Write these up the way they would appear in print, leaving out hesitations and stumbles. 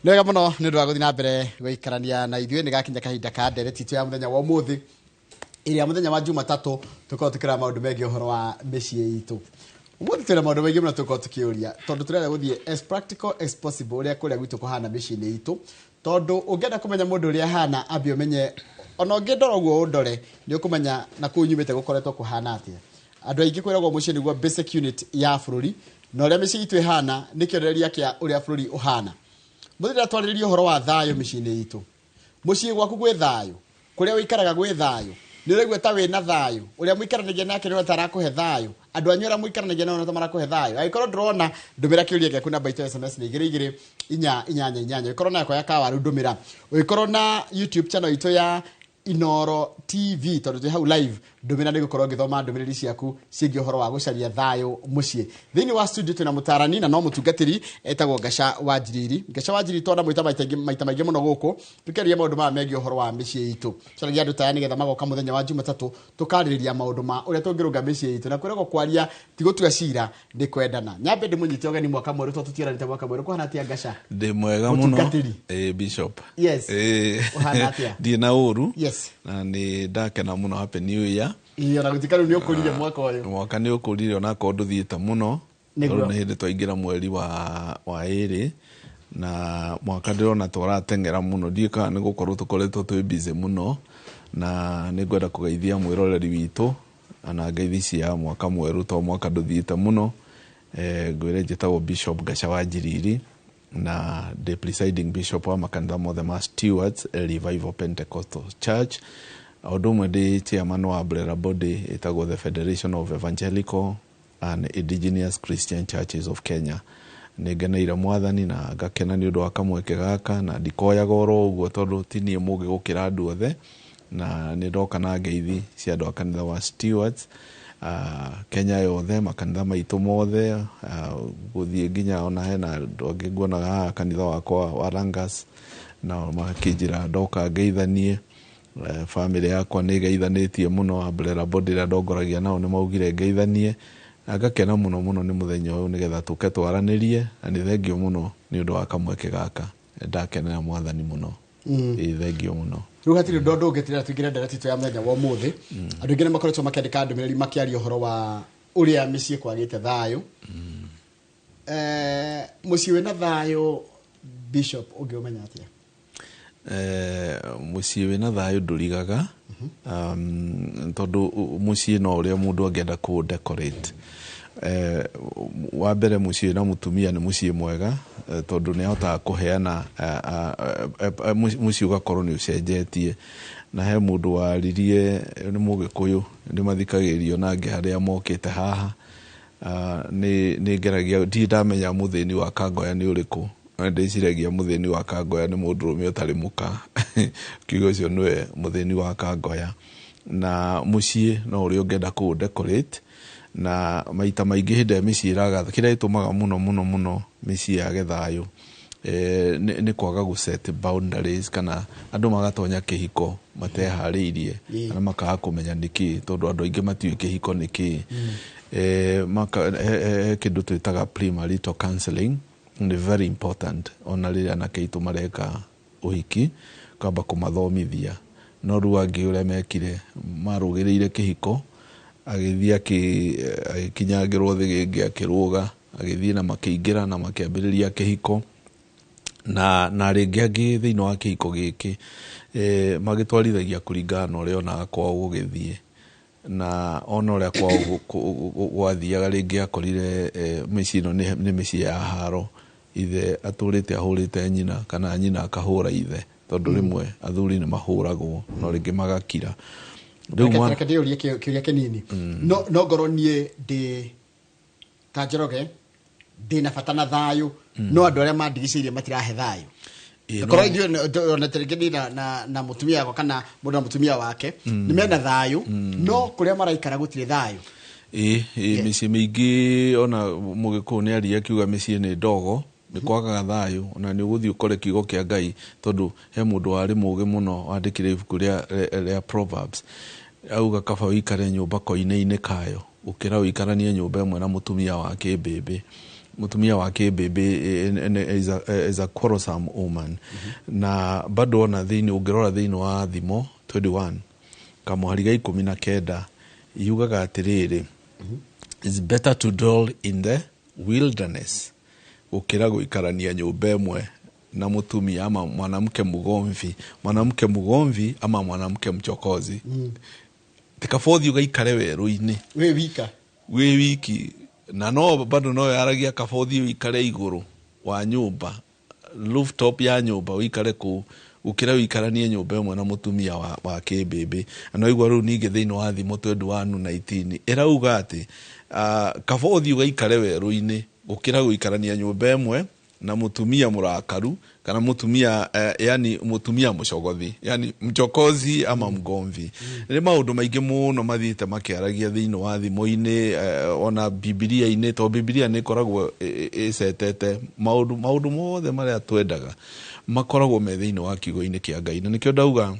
Nĩ wega mũno nĩ ũndũ wa gũthiĩ na mbere gũikarania na ithuĩ. Nĩ gakinya kahinda ka ndereti itũ ya mũthenya wa ũmũthĩ, ĩrĩa mũthenya wa Jumatatũ tũkoragwo tũkĩrora maũndũ megiĩ ũhoro wa mĩciĩ itũ. Ũmũthĩ twĩna maũndũ maingĩ mũno tũkorwo tũkĩũria, tondũ tũrenda gũthiĩ as practical as possible ũrĩa kũrĩa gwitũ kũhana mĩciĩ-inĩ itũ, tondũ ũngĩenda kũmenya mũndũ ũrĩa ahana, ambe ũmenye. Ona ũngĩndora ũguo ũndore, nĩ ũkũmenya na kũu nyumĩte gũkoretwo kũhana atĩa. Andũ aingĩ kwĩragwo mũciĩ nĩguo basic unit ya bũrũri, na ũrĩa mĩciĩ itũ ĩhana nĩ kĩonereria kĩa ũrĩa bũrũri ũhana. Mũthĩ twarĩrĩria ũhoro wa thayũ mĩciĩ-inĩ itũ. Mũciĩ gwaku gwĩ thayũ? Kũrĩa ũikaraga gwĩ thayũ? Nĩ ũraigua ta wĩna thayũ? Ũrĩa mũikaranagia nake nĩ ta arakũhe thayũ? Andũ anyu arĩa mũikaranagia nao nĩ ta marakũhe thayũ? Angĩkorwo ndũrona, ndũmĩra kĩũria gĩaku. Namba itũ ya SMS nĩ 22488. Ũngĩkorwo na yakwa ya kawaru, ndũmĩra. Ũngĩkorwo na YouTube channel itũ ya Inoro TV, tondũ twĩ hau live, ndũmĩra. Nĩ gũkorwo ngĩthoma ndũmĩrĩri ciaku ciĩgiĩ ũhoro wa gũcaria thayũ mũciĩ. Thĩinĩ wa studio twĩna mũtarani na no mũtungatĩri etagwo Ngaca wa Njiriri. Ngaca wa Njiriri twana mwĩta maita maita maingĩ mũno gũkũ tũkĩaria maũndũ maya megiĩ ũhoro wa mĩciĩ itũ. Caragia andũ taya nĩgetha magoka mũthenya wa Jumatatũ tũkarĩrĩria maũndũ ma ũrĩa tũngĩrũnga mĩciĩ itũ, na kwĩragwo kwaria ti gũtua cira, nĩ kwendana. Nyambe ndĩmũnyite ũgeni mwaka mwerũ, tondũ tũtiaranĩte mwaka mwerũ. Kũhana atĩa, Ngaca? Ndĩ mwega mũno. Mũtungatĩri. Ĩ Bishop. Yes. Ĩ. Ũhana atĩa? Ndirĩ na ũru. Yes. Na nĩ ndakena mũno. Happy New Year. Ĩĩ, ona gũtuĩka rĩu nĩ ũkũrire mwaka ũyũ. Mwaka nĩ ũkũrire, onakorwo ndũthiĩte mũno. Nĩguo. Tondũ nĩ hĩndĩ twaingĩra mweri wa 2 na mwaka ndĩrona tũrateng'era mũno. Ndiũĩ kana nĩ gũkorwo tũkoretwo twĩ busy mũno, na nĩ ngwenda kũgeithia mwĩroreri witũ na ngeithi cia mwaka mwerũ, to mwaka ndũthiĩte mũno. Ngwĩre njĩtagwo Bishop Ngaca wa Njiriri na the presiding bishop wa makanitha mothe ma Stewards Revival Pentecostal Church. O ũndũ ũmwe ndĩ chairman wa umbrella body ĩtagwo the Federation of Evangelical and Indigenous Christian Churches of Kenya. Nĩ ngeneire Mwathani na ngakena nĩ ũndũ wa kamweke gaka, na ndikoyaga oro ũguo tondũ ti niĩ mũgĩ gũkĩra andũ othe, na nĩ ndoka na ngeithi cia andũ a kanitha wa Stewards Kenya yothe, makanitha maitũ mothe, gũthiĩ nginya ona hena andũ angĩ nguonaga haha, kanitha wakwa wa Langas, nao makĩnjĩra ndoka ngeithanie. Bamĩrĩ yakwa nĩ ĩgeithanĩtie mũno. Umbrella body ĩrĩa ndongoragia nao nĩ maugire ngeithanie, na ngakena mũno mũno nĩ mũthenya ũyũ nĩgetha tũke twaranĩrie, na nĩ thengio mũno nĩ ũndũ wa kamweke gaka. Ndakenera Mwathani mũno. Ĩ, thengio mũno. Rĩu hatirĩ ũndũ ũngĩ tĩrĩa tũingĩre ndereti itũ ya mũthenya wa ũmũthĩ. Andũ aingĩ nĩ makoretwo makĩandĩka ndũmĩrĩri makĩaria ũhoro wa ũrĩa mĩciĩ kwagĩte thayũ. Mũciĩ wĩna thayũ, Bishop, ũngĩũmenya atĩa? Mũciĩ wĩna thayũ ndũrigaga, tondũ mũciĩ no ũrĩa mũndũ angĩenda kũ decorate. Wa mbere, mũciĩ wĩna mũtumia nĩ mũciĩ mwega, tondũ nĩ ahotaga kũheana mũciĩ ũgakorwo nĩ ũcenjetie. Na he mũndũ waririe, nĩ Mũgĩkũyũ, nĩ mathikagĩrĩrio na angĩ harĩa mokĩte haha. Nĩ ngeragia, ndirĩ ndamenya mũthĩni wa kangoya nĩ ũrĩkũ. Na ndĩciragia mũthĩni wa kangoya nĩ mũndũrũme ũtarĩ mũka, kiugo ũcio nĩwe mũthĩni wa kangoya. Na mũciĩ no ũrĩa ũngĩenda kũ decorate, na maita maingĩ hĩndĩ ĩrĩa mĩciĩ ĩraga, kĩrĩa gĩtũmaga mũno mũno mũno mĩciĩ yage thayũ, nĩ kwaga gũ set boundaries, kana andũ magatonya kĩhiko mateharĩirie, kana makaga kũmenya nĩkĩ, tondũ andũ aingĩ matiũĩ kĩhiko nĩ kĩĩ. He kĩndũ twĩtaga premarital counseling, nĩ very important. Ona rĩrĩa anake aitũ mareka ũhiki, kamba kũmathomithia. No rĩu angĩ ũrĩa mekire, marũgĩrĩire kĩhiko, agĩthiĩ agĩkinyangĩrwo thĩgĩngĩ, akĩrũga, agĩthiĩ na makĩingĩra na makĩambĩrĩria kĩhiko, na rĩngĩ angĩ thĩinĩ wa kĩhiko gĩkĩ, magĩtwarithagia kũringana na ũrĩa onaga kwao gũgĩthiĩ, na ona ũrĩa kwao gwathiaga, rĩngĩ akorire mĩciĩ ĩno nĩ mĩciĩ ya haro, ithe atũrĩte ahũrĩte nyina, kana nyina akahũra ithe, tondũ rĩmwe athuri nĩ mahũragwo no rĩngĩ magakira. Rĩu Reke ndĩũrie kĩũria kĩnini. No ngorwo niĩ ndĩ ta Njoroge, ndĩna bata na thayũ, no andũ arĩa mandigicĩirie matirahe thayũ. Ĩ, Korwo ithuĩ ona ta rĩngĩ niĩ na mũtumia wakwa, kana mũndũ na mũtumia wake nĩ mena thayũ, no kũrĩa maraikara gũtirĩ thayũ. Ĩ, mĩciĩ mĩingĩ, ona Mũgĩkũyũ nĩ aria akiuga mĩciĩ nĩ ndogo, nĩ kwagaga thayũ. Ona nĩ ũgũthiĩ ũkore kiugo kĩa Ngai, tondũ he mũndũ warĩ mũgĩ mũno wandĩkire ibuku rĩa Proverbs, auga kaba ũikare nyũmba koine-inĩ kayo gũkĩra ũikaranie nyũmba ĩmwe na mũtumia wa kĩmbĩmbĩ. Mũtumia wa kĩmbĩmbĩ is a quarrelsome woman. Na bado ona thĩinĩ, ũngĩrora thĩinĩ wa Thimo 21 kamũhari ga 19, yugaga atĩrĩrĩ, "It's better to dwell in the wilderness" gũkĩra gũikarania nyũmba ĩmwe na mũtumia ama mwanamke mugomvi, mwanamke mugomvi ama mwanamke mchokozi. Ti kaba ũthiĩ ũgaikare werũ-inĩ wĩ wika, wĩ wiki. Na no bado no yaragia kaba ũthiĩ ũikare igũrũ wa nyũmba, rooftop ya nyũmba, ũikare kũu gũkĩra ũikaranie nyũmba ĩmwe na mũtumia wa kĩmbĩmbĩ. Na no igua rĩu ningĩ thĩinĩ wa Thimo 21:19 ĩrauga atĩ kaba ũthiĩ ũgaikare werũ-inĩ gũkĩra gũikarania nyũmba ĩmwe na mũtumia mũrakaru kana mũtumia yani mũtumia mũcogothi, yani mchokozi ama mgomvi. Nĩ maũndũ maingĩ mũno mathiĩte makĩaragia thĩinĩ wa thimũ-inĩ, ona Bibilia-inĩ, tondũ Bibilia nĩ ĩkoragwo ĩcetete maũndũ mothe marĩa twendaga makoragwo me thĩinĩ wa kiugo-inĩ kĩa Ngai. Na nĩkĩo ndauga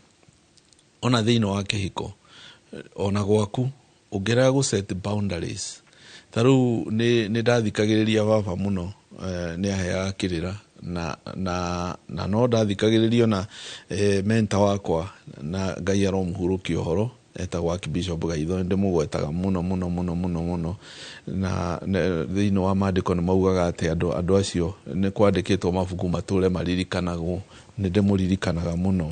ona thĩinĩ wa kĩhiko, ona gwaku, ũngĩrega gũ set boundaries, ta rĩu nĩ ndathikagĩrĩria baba mũno, nĩ aheaga kĩrĩra na no ndathikagĩrĩrio na mentor wakwa, na Ngai aromũhurũkia ũhoro, etagwo Archbishop Gaitho. Nĩ ndĩmũgwetaga mũno mũno mũno mũno mũno. Na thĩinĩ wa maandĩko nĩ maugaga atĩ andũ acio nĩ kwandĩkĩtwo mabuku matũre maririkanagwo. Nĩ ndĩmũririkanaga mũno.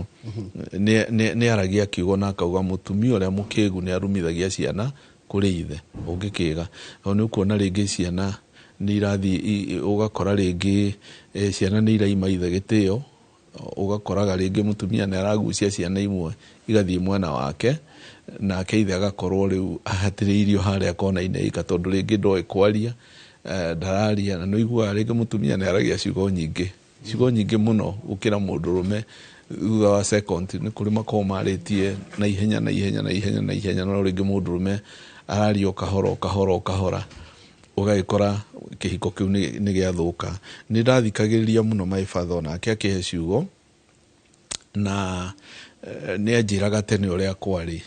Nĩ aragia kiugo na akauga mũtumia ũrĩa mũkĩgu nĩ arumithagia ciana kũrĩ ithe. Ũngĩkĩga tondũ nĩ ũkuona rĩngĩ ciana nĩ irathiĩ, ũgakora rĩngĩ ciana nĩ iraima ithe gĩtĩo, ũgakoraga rĩngĩ mũtumia nĩ aragucia ciana imwe igathiĩ mwena wake, nake ithe agakorwo rĩu ahatĩrĩirio harĩa kona-inĩ ika, tondũ rĩngĩ ndoĩ kwaria, ndararia. Na nĩ ũiguaga rĩngĩ mũtumia nĩ aragia ciugo nyingĩ, ciugo nyingĩ mũno gũkĩra mũndũrũme. Thutha wa second nĩ kũrĩ makoragwo marĩtie na ihenya, na ihenya, na ihenya, na ihenya, no rĩngĩ mũndũrũme araria o kahora, o kahora, o kahora, ũgagĩkora kĩhiko kĩu nĩ gĩathũka. Nĩ ndathikagĩrĩria mũno my father, onake akĩhe ciugo, na nĩ anjĩraga tene ũrĩa kwarĩ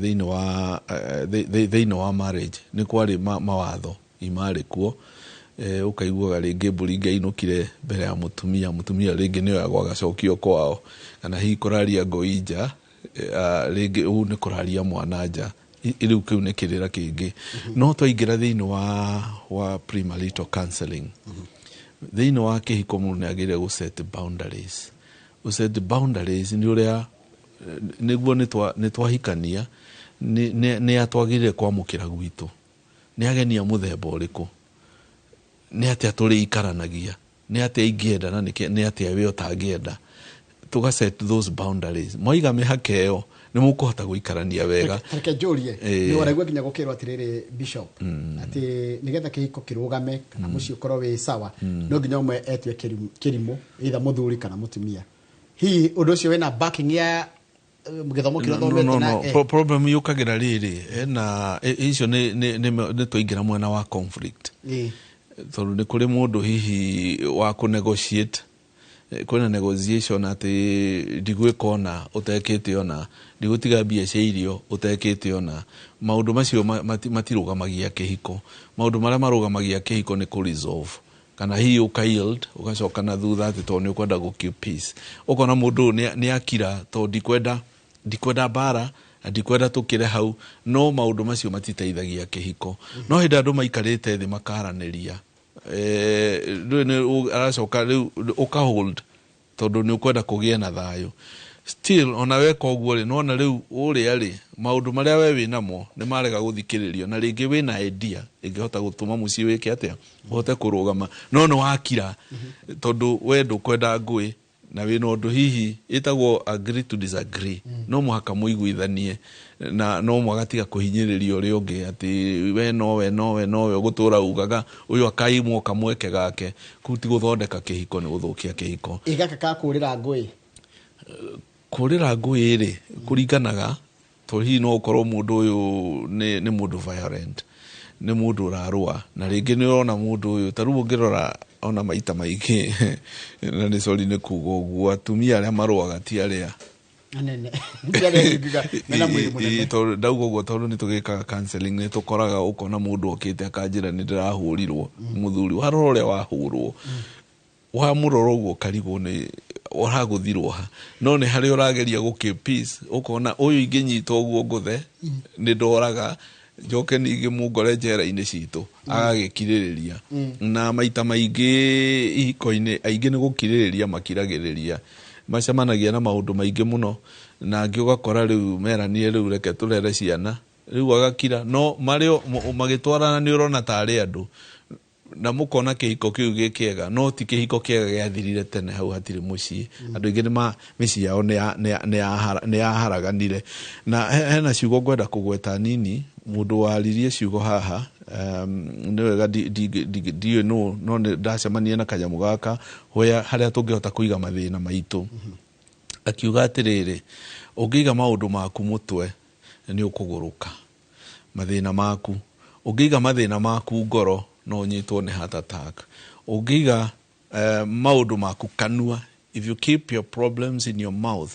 thĩinĩ wa marriage. Nĩ kwarĩ mawatho imarĩ kuo, ũkaiguaga rĩngĩ mbũri ingĩainũkire mbere ya mũtumia, mũtumia rĩngĩ nĩ oyagwo agacokio kwao, kana hihi kũraria ngũi nja, rĩngĩ ũũ nĩ kũraria mwana nja. Rĩu kĩu nĩ kĩrĩra kĩngĩ. No twaingĩra thĩinĩ wa premarital counseling, thĩinĩ wa kĩhiko mũndũ nĩ agĩrĩire gũ set boundaries. Gũ set boundaries nĩ ũrĩa nĩguo nĩ twahikania, nĩ atwagĩrĩire kwamũkĩra gwitũ, nĩ agenia mũthemba ũrĩkũ, nĩ atĩa tũrĩikaranagia, nĩ atĩa ingĩenda na nĩ atĩa we ũtangĩenda. Tũga set those boundaries, mwaiga mĩhaka ĩyo, nĩ mũkũhota gũikarania wega. Reke njũrie. Nĩ waraigua nginya gũkĩrwo atĩrĩrĩ, Bishop, atĩ nĩgetha kĩhiko kĩrũgame kana mũciĩ ũkorwo wĩ sawa, no nginya ũmwe etue kĩrimũ, either mũthuri kana mũtumia. Hihi ũndũ ũcio wĩna backing ya gĩthomo kĩrĩa No, ũthomete? no, Na no. Problem yũkagĩra rĩrĩ ena icio nĩ twaingĩra mwena wa conflict, tondũ nĩ kũrĩ mũndũ hihi wa kũ negotiate. Kwĩna negotiation atĩ ndigwĩka ona ũtekĩte, ona ndigũtiga mbia cia irio ũtekĩte, ona maũndũ macio matirũgamagia kĩhiko. Maũndũ marĩa marũgamagia kĩhiko nĩ kũ resolve, kana hihi ũka yield, ũgacoka na thutha atĩ tondũ nĩ ũkwenda gũ keep peace. Ũkona mũndũ ũyũ nĩ akira tondũ ndikwenda mbara na ndikwenda tũkĩre hau, no maũndũ macio matiteithagia kĩhiko. No hĩndĩ andũ maikarĩte thĩ makaranĩria, rĩu nĩ aracoka rĩu ũka hold tondũ nĩ ũkwenda kũgĩe na thayũ still. Ona weka ũguo rĩ, nona rĩu ũrĩa rĩ maũndũ marĩa we wĩ namo nĩ marega gũthikĩrĩrio, na rĩngĩ wĩna idea ĩngĩhota gũtũma mũciĩ wĩke atĩa, ũhote kũrũgama, no nĩ wakira tondũ we ndũkwenda ngũĩ na wĩna ũndũ hihi ĩtagwo agree to disagree. No mũhaka mũiguithanie na no mwagatiga kũhinyĩrĩria ũrĩa ũngĩ atĩ we nowe nowe nowe ũgũtũra ugaga ũyũ akaimwo kamweke gake. Kũu ti gũthondeka kĩhiko, nĩ gũthũkia kĩhiko. Ĩ gaka ka kũrĩra ngũĩ? Kũrĩra ngũĩ rĩ, kũringanaga, tondũ hihi no ũkorwo mũndũ ũyũ nĩ mũndũ violent, nĩ mũndũ ũrarũa, na rĩngĩ nĩ ũrona mũndũ ũyũ ta rĩu ũngĩrora ona maita maingĩ, na nĩ sorry nĩ kuga ũguo, atumia arĩa marũaga ti arĩa Anene. Ti arĩa ingiuga mena mwĩrĩ mũnene. Tondũ ndauga ũguo tondũ nĩ tũgĩkaga counseling, nĩ tũkoraga ũkona mũndũ okĩte akanjĩra nĩ ndĩrahũrirwo mũthuri, warora ũrĩa wahũrwo, wamũrora ũguo ũkarigwo nĩ ũragũthirwo ha, no nĩ harĩa ũrageria gũkĩ peace, ũkona ũyũ ingĩnyita ũguo ngũthe nĩ ndoraga njoke ningĩ mũngore njera-inĩ citũ, agagĩkirĩrĩria. Na maita maingĩ ihiko-inĩ aingĩ nĩ gũkirĩrĩria makiragĩrĩria, macemanagia na maũndũ maingĩ mũno, na angĩ ũgakora rĩu meranire rĩu reke tũrere ciana, rĩu agakira, no marĩ magĩtwarana nĩ ũrona tarĩ andũ na mũkona kĩhiko kĩu gĩ kĩega, no ti kĩhiko kĩega, gĩathirire tene, hau hatirĩ mũciĩ. Andũ aingĩ nĩ mĩciĩ yao nĩ yaharaganire. Na hena ciugo ngwenda kũgweta nini, mũndũ waririe ciugo haha, nĩ wega ndiũĩ nũ, no nĩ ndacemania na kanyamũ gaka where harĩa tũngĩhota kũiga mathĩna maitũ. Akiuga atĩrĩrĩ, ũngĩiga maũndũ maku mũtwe nĩ ũkũgũrũka mathĩna maku, ũngĩiga mathĩna maku ngoro no ũnyitwo nĩ heart attack, ũngĩiga maũndũ maku kanua, if you keep your problems in your mouth,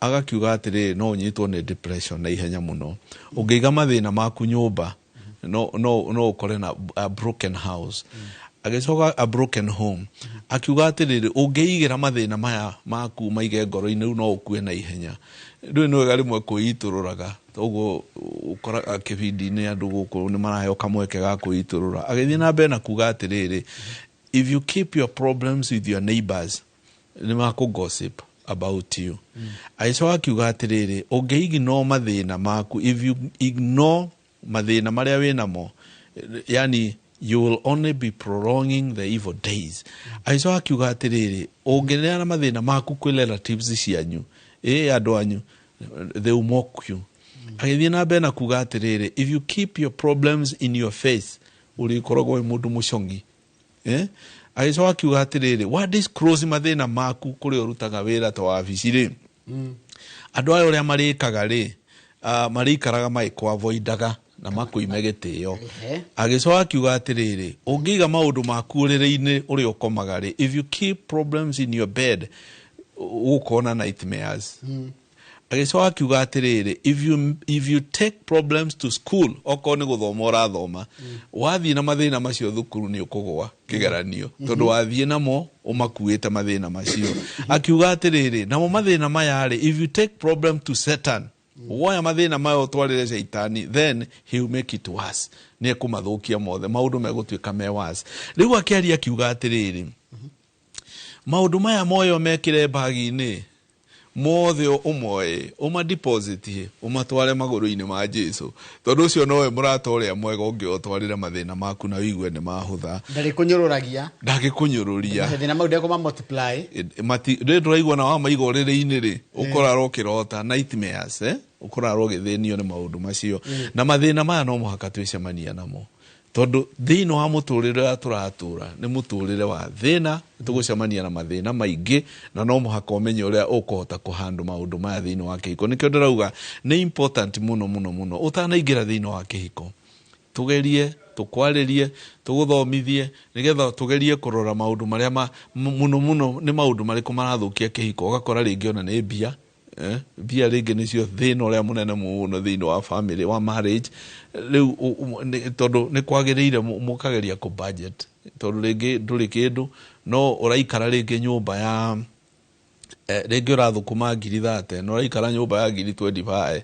agakiuga atĩrĩrĩ, no ũnyitwo nĩ depression na ihenya mũno. Ũngĩiga mathĩna maku nyũmba no ũkore na a broken house, agĩcoka a broken home. Akiuga atĩrĩrĩ, ũngĩigĩra mathĩna maya maku maige ngoro-inĩ, rĩu no ũkue na ihenya. Rĩu nĩ wega rĩmwe kwĩitũrũraga, ũguo ũkoraga kĩbindi-inĩ andũ gũkũ nĩ maraheo kamweke ga kwĩitũrũra. Agĩthiĩ na mbere na kuga atĩrĩrĩ, if you keep your problems with your neighbors, nĩ makũ gossip about you. Agĩcoka akiuga atĩrĩrĩ, ũngĩ ignore mathĩna maku, if you ignore mathĩna marĩa wĩnamo, yani you will only be prolonging the evil days. Agĩcoka akiuga atĩrĩrĩ, ũngĩneana mathĩna maku kwĩ relatives cianyu, ĩ andũ anyu, they will mock you. Agĩthiĩ na mbere na kuga atĩrĩrĩ, if you keep your problems in your face, ũrĩkoragwo wĩ mũndũ mũcong'i, eh? Agĩcoka akiuga atĩrĩrĩ, wa disclose mathĩna maku kũrĩa ũrutaga wĩra ta wabici rĩ, andũ aya ũrĩa marĩkaga rĩ, marĩikaraga magĩkũavoidaga na makũime gĩtĩo. Agĩcoka akiuga atĩrĩrĩ, ũngĩiga maũndũ maku ũrĩrĩ-inĩ ũrĩa ũkomaga rĩ, if you keep problems in your bed, ũgũkona nightmares. Agĩcoka akiuga atĩrĩrĩ, if you take problems to school, okorwo nĩ gũthoma ũrathoma, wathiĩ na mathĩna macio thukuru nĩ ũkũgũa kĩgeranio, tondũ wathiĩ namo ũmakuĩte mathĩna macio. Akiuga atĩrĩrĩ, namo mathĩna maya rĩ, if you take problem to Satan, woya mathĩna maya ũtwarĩre caitani, then he will make it worse, nĩ ekũmathũkia mothe, maũndũ megũtuĩka me worse. Rĩu akĩaria akiuga atĩrĩrĩ, maũndũ maya moyo mekĩre bagi-inĩ mothe ũmoe, ũmadeposit, ũmatware magũrũ-inĩ ma Jesu, tondũ ũcio nowe mũrata ũrĩa mwega ũngĩotwarĩra mathĩna maku na ũigue nĩ mahũtha. Ndarĩ kũnyũrũragia. Ndangĩkũnyũrũria. Mathĩna mau ndekũma multiply. Rĩ ndũraigua na wamaiga ũrĩrĩ-inĩ rĩ, ũkorara ũkĩrota nightmares, eh? Ũkorara ũgĩthĩnio nĩ maũndũ macio. Na mathĩna maya no mũhaka twĩcemania namo, tondũ thĩinĩ wa mũtũrĩre ũrĩa tũratũra nĩ mũtũrĩre wa thĩna, tũgũcemania na mathĩna maingĩ, na no mũhaka ũmenye ũrĩa ũkũhota kũhandũ maũndũ maya thĩinĩ wa kĩhiko. Nĩkĩo ndĩrauga nĩ important mũno mũno mũno, ũtanaingĩra thĩinĩ wa kĩhiko, tugerie tukwarĩrie, tũgũthomithie, nĩgetha tũgerie kũrora maũndũ marĩa mũno mũno nĩ maũndũ marĩkũ marathũkia kĩhiko. Ũgakora rĩngĩ ona nĩ mbia, mbia rĩngĩ nĩcio thĩna ũrĩa mũnene mũno thĩinĩ wa family, wa marriage. Rĩu tondũ nĩ kwagĩrĩire mũkageria kũ budget, tondũ rĩngĩ ndũrĩ kĩndũ, no ũraikara rĩngĩ nyũmba ya rĩngĩ ũrathũkũma 30,000 na ũraikara nyũmba ya 25,000.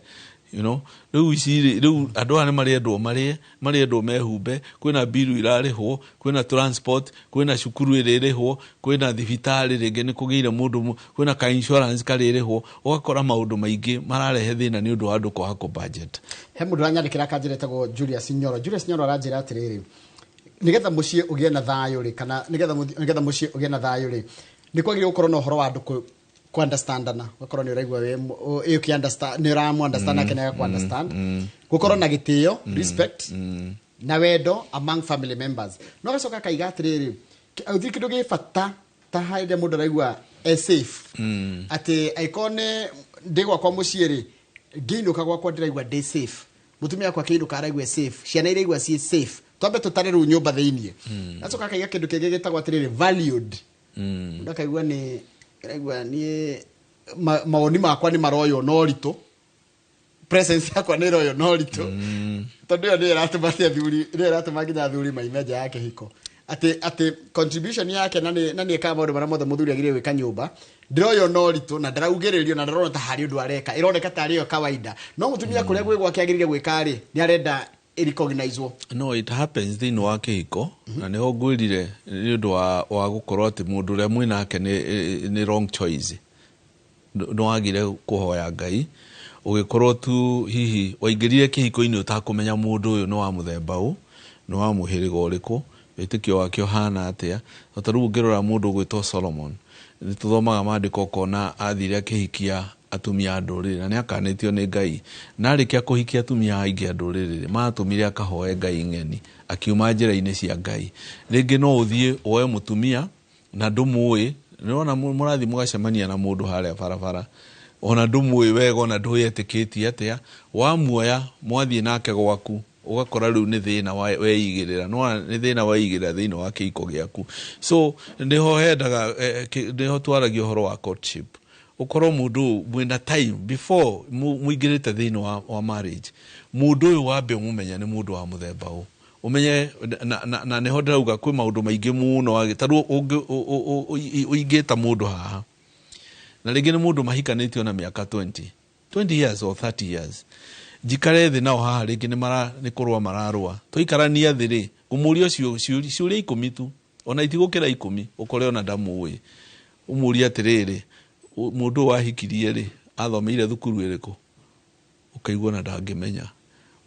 Rĩu ici rĩ, rĩu andũ aya nĩ marendwo marĩe, marendwo mehumbe, kwĩna biru irarĩhwo, kwĩna transport, kwĩna cukuru ĩrĩrĩhwo, kwĩna thibitarĩ, rĩngĩ nĩ kũgĩire mũndũ kwĩna ka insurance karĩrĩhwo. Ũgakora maũndũ maingĩ mararehe thĩna nĩ ũndũ wa andũ kwaga kũ budget. He mũndũ ũranyandĩkĩra akanjĩra etagwo Julius Nyoro. Julius Nyoro aranjĩra atĩrĩrĩ, nĩgetha mũciĩ ũgĩe na thayũ rĩ, kana nĩgetha mũciĩ ũgĩe na thayũ rĩ, nĩ kwagĩrĩire gũkorwo na ũhoro wa andũ kũ understandana, ũgakorwo nĩ ũraigua wĩ ĩ ũkĩ understand, nĩ ũramũ understand nake nĩ agakũ understand, gũkorwo na gĩtĩo, respect na wendo among family members. No agacoka akaiga atĩrĩrĩ, gũtirĩ kĩndũ gĩ bata ta harĩa mũndũ araigua e safe, atĩ angĩkorwo nĩ ndĩ gwakwa mũciĩ rĩ, ngĩinũka gwakwa ndĩraigua ndĩ safe, mũtumia wakwa akĩinũka araigua e safe, ciana iraigua ciĩ safe, twambe tũtare rĩu nyũmba thĩiniĩ. Gacoka akaiga kĩndũ kĩngĩ gĩtagwo atĩrĩrĩ, valued. Mũndũ akaigua nĩ araigua niĩ Mawoni makwa nĩ maroywo na ũritũ, presence yakwa nĩ ĩroywo na ũritũ, tondũ ĩyo nĩyo ĩratũma atĩ athuri, nĩyo ĩratũma nginya athuri maime nja ya kĩhiko, atĩ contribution yake na nĩ ĩkaga maũndũ marĩa mothe mũthuri agĩrĩire gwĩka nyũmba, ndĩroywo na ũritũ na ndaraugĩrĩrio na ndarona ta harĩ ũndũ areka, ĩroneka tarĩ yo kawaida, no mũtumia kũrĩa gwĩ gwake agĩrĩire gwĩka rĩ, nĩ arenda ĩrecognizwo. No it happens thĩinĩ wa kĩhiko, na nĩho ngwĩrire nĩ ũndũ wa gũkorwo atĩ mũndũ ũrĩa mwĩnake nĩ wrong choice. Nĩ wagire kũhoya Ngai, ũgĩkorwo tu hihi waingĩrire kĩhiko-inĩ ũtakũmenya mũndũ ũyũ nĩ wa mũthemba ũ, nĩ wa mũhĩrĩga ũrĩkũ, wĩtĩkio wake ũhana atĩa. No ta rĩu ũngĩrora mũndũ ũgwĩtwo Solomon, nĩ tũthomaga maandĩko ũkona athire akĩhikia atumia a ndũrĩrĩ, na nĩ akanĩtio nĩ Ngai, na arĩkia kũhikia atumia aingĩ a ndũrĩrĩ, matũmire akahoe Ngai ng'eni, akiuma njĩra-inĩ cia Ngai. Rĩngĩ no ũthiĩ woe mũtumia na ndũmũĩ, nĩwona mũrathiĩ mũgacemania na mũndũ harĩa barabara, ona ndũmũĩ wega, ona ndũĩ etĩkĩtie atĩa, wamuoya mwathiĩ nake gwaku, ũgakora rĩu nĩ thĩna weigĩrĩra, nĩwona nĩ thĩna weigĩrĩra thĩinĩ wa kĩhiko gĩaku. So nĩho hendaga, nĩho twaragia ũhoro wa courtship, ũkorwo mũndũ ũyũ mwĩna time before mũingĩrĩte thĩinĩ wa marriage, mũndũ ũyũ wambe ũmũmenye nĩ mũndũ wa mũthemba ũ, ũmenye na nĩho ndĩrauga kwĩ maũndũ maingĩ mũno ta rĩu ũingĩta mũndũ haha, na rĩngĩ nĩ mũndũ mahikanĩtio na mĩaka 20 years or 30 years, njikare thĩ nao haha rĩngĩ nĩ kũrũa mararũa, tũikarania thĩ rĩ, ngũmũria ciũria 10 tu, ona itigũkĩra 10, ũkore ona ndamũĩ, ũmũrie atĩrĩrĩ, mũndũ ũyũ wahikirie rĩ, athomeire thukuru ĩrĩkũ, ũkaigua ona ndangĩmenya.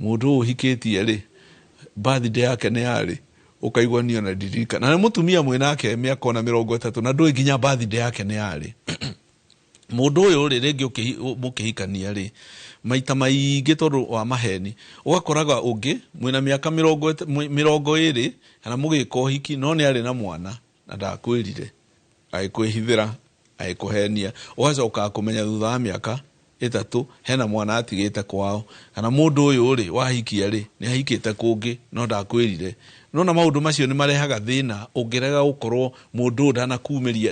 Mũndũ ũyũ ũhikĩtie rĩ, birthday yake nĩ yarĩ, ũkaigua niĩ ona ndirikana. Na nĩ mũtumia mwĩnake mĩaka ona 30, na ndũĩ nginya birthday yake nĩ yarĩ. Mũndũ ũyũ rĩ, rĩngĩ mũkĩhikania rĩ, maita maingĩ tondũ wa maheni, ũgakoraga ũngĩ mwĩna mĩaka 20 kana mũgĩka ũhiki, no nĩ arĩ na mwana na ndakwĩrire, agĩkwĩhithĩra, agĩkũhenia, ũgacoka kũmenya thutha wa mĩaka 3 hena mwana atigĩte kwao, kana mũndũ ũyũ rĩ wahikia rĩ nĩ ahikĩte kũngĩ no ndakwĩrire. Nona maũndũ macio nĩ marehaga thĩna ũngĩrega gũkorwo mũndũ ũyũ ndanakumĩria,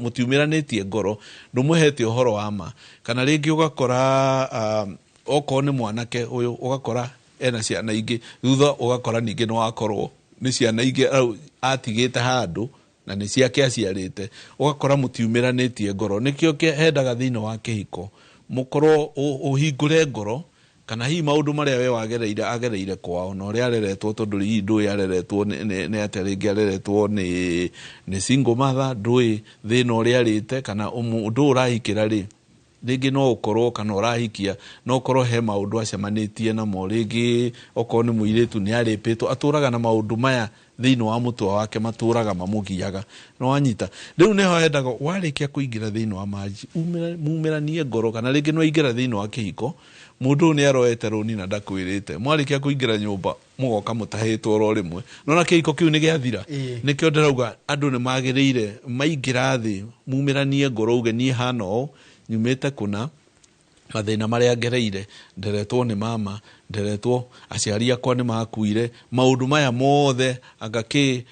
mũtiumĩranĩtie ngoro, ndũmũhete ũhoro wa ma. Kana rĩngĩ ũgakora, okorwo nĩ mwanake ũyũ, ũgakora ena ciana ingĩ, thutha ũgakora ningĩ nĩ wakorwo nĩ ciana ingĩ au atigĩte handũ na nĩ ciake aciarĩte, ũgakora mũtiumĩranĩtie ngoro. Nĩkĩo hendaga thĩinĩ wa kĩhiko mũkorwo ũhingũre ngoro, kana hihi maũndũ marĩa we wagereire agereire kwao na ũrĩa areretwo, tondũ hihi ndũĩ areretwo nĩ atĩa, rĩngĩ areretwo nĩ single mother, ndũĩ thĩna ũrĩa arĩte, kana ũndũ ũrahikĩra rĩ, rĩngĩ no ũkorwo kana ũrahikia no ũkorwo he maũndũ acemanĩtie namo, rĩngĩ okorwo nĩ mũirĩtu nĩ arĩpĩtwo, atũraga na maũndũ maya thĩinĩ wa mũtwe wake, matũraga mamũgiaga. No wanyita rĩu nĩho hendaga warĩkia kũingĩra thĩinĩ wa marriage, mumĩranie ngoro, kana rĩngĩ nĩ waingĩra thĩinĩ wa kĩhiko, mũndũ ũyũ nĩ aroete rũni na ndakwĩrĩte, mwarĩkia kũingĩra nyũmba mũgoka mũtahĩtwo oro rĩmwe, nona kĩhiko kĩu nĩ gĩathira. Nĩkĩo ndĩrauga andũ nĩ magĩrĩire maingĩra thĩ mumĩranie ngoro, uge niĩ hana ũũ, nyumĩte kũna, mathĩna marĩa ngereire, nderetwo nĩ mama, nderetwo aciari akwa nĩ makuire, maũndũ maya mothe anga kĩ,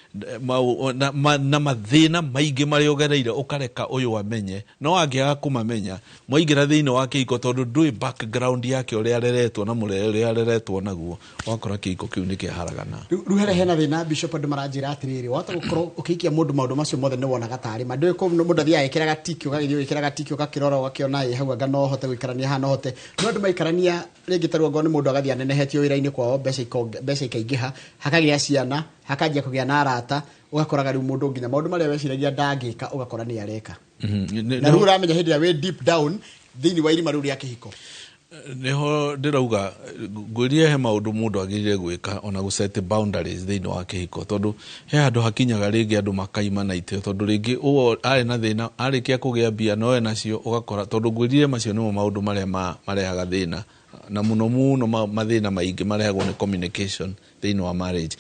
na mathĩna maingĩ marĩa ũgereire ũkareka ũyũ amenye, no angĩaga kũmamenya mwaingĩra thĩinĩ wa kĩhiko, tondũ ndũĩ background yake ũrĩa areretwo na mũrere ũrĩa areretwo naguo, ũgakora kĩhiko kĩu nĩ kĩaharagana. Rĩu harĩa hena thĩna, Bishop, andũ maranjĩra atĩrĩrĩ, wahota gũkorwo ũkĩhikia mũndũ maũndũ macio mothe nĩ wonaga tarĩ ma, ndũĩ mũndũ athiaga agĩkĩraga tiki, ũgagĩthiĩ ũgĩkĩraga tiki, ũgakĩrora ũgakĩona ĩ hau anga no hote gũikarania haha, no hote, no andũ maikarania rĩngĩ ta rĩu angorwo nĩ mũndũ agathiĩ anenehetio wĩra-inĩ kwao, mbeca ikaingĩha, hakagĩa ciana, hakanjia kũgĩa na arata, ũgakoraga rĩu mũndũ nginya maũndũ marĩa weciragia ndangĩka ũgakora nĩ areka. Na rĩu ũramenya hĩndĩ ĩrĩa wĩ deep down thĩinĩ wa irima rĩu rĩa kĩhiko. Nĩho ndĩrauga ngwĩrire he maũndũ mũndũ agĩrĩire gwĩka ona gũ set boundaries thĩinĩ wa kĩhiko, tondũ he handũ hakinyaga rĩngĩ andũ makaima na itĩo, tondũ rĩngĩ ũũ arĩ na thĩna, arĩkia kũgĩa mbia no enacio, ũgakora tondũ ngwĩrire macio nĩmo maũndũ marĩa marehaga thĩna, na mũno mũno mathĩna maingĩ marehagwo nĩ communication thĩinĩ wa marriage.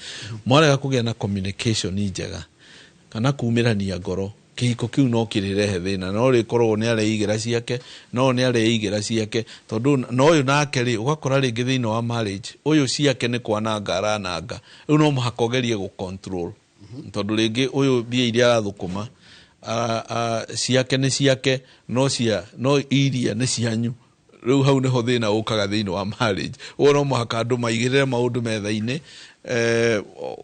Mwarega kũgĩa na communication njega kana kumĩrania ngoro, kĩhiko kĩu no kĩrĩrehe thĩna, no rĩkoragwo nĩ areigĩra ciake, no nĩ areigĩra ciake, tondũ na ũyũ nake rĩ, ũgakora rĩngĩ thĩinĩ wa marriage ũyũ ciake nĩ kwananga arananga, rĩu no mũhaka ũgerie gũ control, tondũ rĩngĩ ũyũ mbia iria arathũkũma Ciake nĩ ciake, no cia no iria nĩ cianyu. Rĩu hau nĩho thĩna ũkaga thĩinĩ wa marriage. Ũguo no mũhaka andũ maigĩrĩre maũndũ metha-inĩ.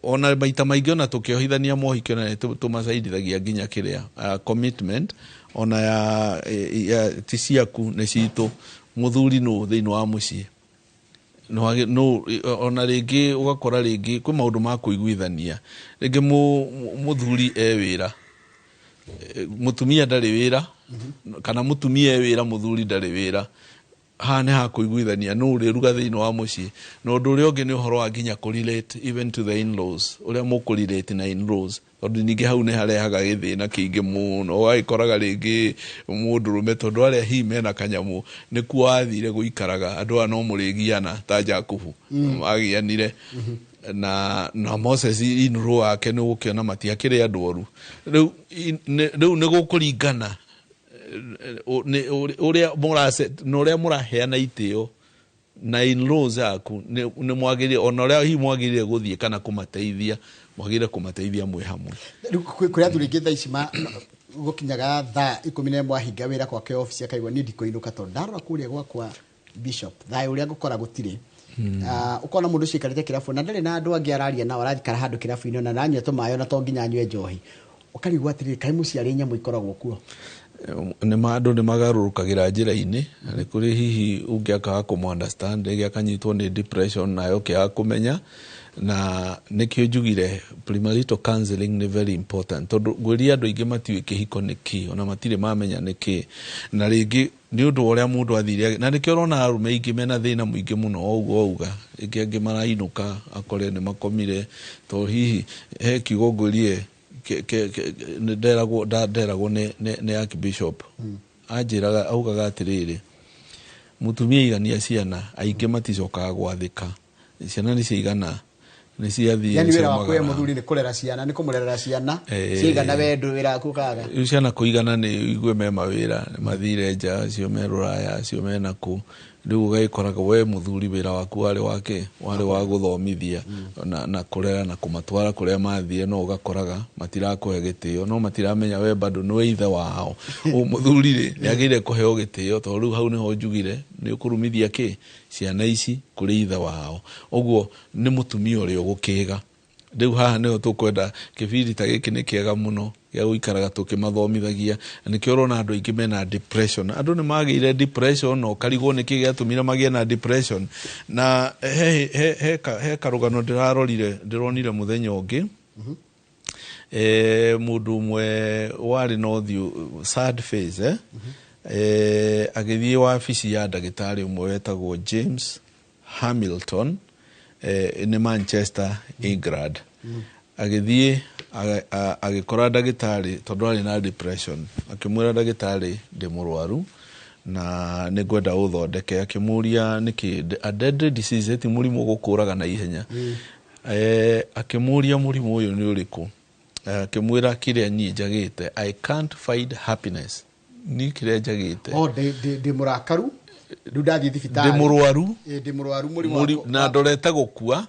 Ona maita maingĩ ona tũkĩohithania mohiki, ona nĩ tũmacaidithagia nginya kĩrĩa commitment ona ya ti ciaku nĩ citũ. Mũthuri nũ thĩinĩ wa mũciĩ? No ona rĩngĩ ũgakora rĩngĩ kwĩ maũndũ ma kũiguithania. Rĩngĩ mũthuri e wĩra, mũtumia ndarĩ wĩra, kana mũtumia e wĩra, mũthuri ndarĩ wĩra. Haha nĩ hakũiguithania nũ ũrĩruga thĩinĩ wa mũciĩ. Na ũndũ ũrĩa ũngĩ nĩ ũhoro wa nginya kũ-relate even to the in-laws, ũrĩa mũkũ-relate na in-laws, tondũ ningĩ hau nĩ harehaga gĩthĩna kĩingĩ mũno. Ũgagĩkoraga rĩngĩ mũndũrũme, tondũ arĩa hihi mena kanyamũ nĩkuo athire gũikaraga, andũ aya no mũrĩgiana ta Jakubu magianire na Moses in-law wake, nĩ ũgũkĩona matiakĩrĩ andũ oru. Rĩu rĩu nĩ gũkũringana ũrĩa mũrace na ũrĩa mũraheana itĩo na in-laws aku. Nĩ mwagĩrĩire ona ũrĩa hihi mwagĩrĩire gũthiĩ kana kũmateithia, mwagĩrĩire kũmateithia mwĩ hamwe. Rĩu kũrĩ athuri aingĩ thaa ici gũkinyaga thaa 11 ahinga wĩra gwake obici, akaigua niĩ ndikũinũka tondũ ndarora kũrĩa gwakwa, Bishop, thayũ ũrĩa ngũkora gũtirĩ. Ũkona mũndũ ũcio aikarĩte kĩrabu na ndarĩ na andũ angĩ araria nao, araikara handũ kĩrabu-inĩ ona aranyua tũmaĩ, ona to nginya anyue njohi. Ũkarigwo atĩrĩrĩ, kaĩ mũciĩ arĩ nyamũ ikoragwo kuo? Nĩ ma, andũ nĩ magarũrũkagĩra njĩra-inĩ, na nĩ kũrĩ hihi ũngĩ akaga kũmũ understand, rĩngĩ akanyitwo nĩ depression nayo ũkĩaga kũmenya. Na nĩkĩo njugire premarital counseling nĩ very important, tondũ ngwĩria andũ aingĩ matiũĩ kĩhiko nĩ kĩ, ona matirĩ mamenya nĩ kĩ. Na rĩngĩ nĩ ũndũ wa ũrĩa mũndũ athire, na nĩkĩo ũrona arũme aingĩ mena thĩna mũingĩ mũno. O ũguo auga, rĩngĩ angĩ marainũka akore nĩ makomire, tondũ hihi he kiugo ngwĩrie nĩ nderagwo nderagwo nĩ Archbishop, anjĩraga, augaga atĩrĩrĩ, mũtumia aigania ciana aingĩ maticokaga gwathĩka. Ciana nĩ ciaigana, nĩ ciathiĩ. Yani wĩra waku we ciaumagara. Mũthuri nĩ kũrera ciana, nĩ kũmũrerera ciana. Ciaigana, we ndũ wĩra waku ũkaga. Rĩu ciana kũigana nĩ igue me mawĩra, nĩ mathire nja, acio me rũraya, acio me nakũ. Rĩu ũgagĩkoraga we mũthuri wĩra waku warĩ wake warĩ wa gũthomithia na kũrera na kũmatwara kũrĩa mathire, no ũgakoraga matirakũhe gĩtĩo, no matiramenya we bado nĩwe ithe wao. Ũ mũthuri rĩ, nĩ agĩrĩire kũheo gĩtĩo, tondũ rĩu hau nĩho njugire nĩ ũkũrumithia kĩ ciana ici kũrĩ ithe wao. Ũguo nĩ mũtumia ũrĩa ũgũkĩga. Rĩu haha nĩho tũkwenda kĩbindi ta gĩkĩ nĩ kĩega mũno gĩa gũikaraga tũkĩmathomithagia. Na nĩkĩo ũrona andũ aingĩ mena depression. Andũ nĩ magĩire depression na ũkarigwo nĩkĩ gĩatũmire magĩe na depression. Na he karũgano ndĩrarorire, ndĩronire mũthenya ũngĩ, mũndũ ũmwe warĩ na ũthiũ sad face, agĩthiĩ wabici ya ndagĩtarĩ ũmwe wetagwo James Hamilton, nĩ Manchester, England. Agĩthiĩ agĩkora ndagĩtarĩ, tondũ arĩ na depression. Akĩmwĩra, "Ndagĩtarĩ, ndĩ mũrwaru na nĩ ngwenda ũthondeke." Akĩmũria nĩkĩ. A deadly disease, ti mũrimũ ũgũkũraga na ihenya. Akĩmũria mũrimũ ũyũ nĩ ũrĩkũ. Akĩmwĩra, "Kĩrĩa niĩ njagĩte, I can't find happiness, niĩ kĩrĩa njagĩte." O ndĩ mũrakaru rĩu, ndathiĩ thibitarĩ. Ndĩ mũrwaru. Ĩ, ndĩ mũrwaru mũrimũ na ndorete gũkua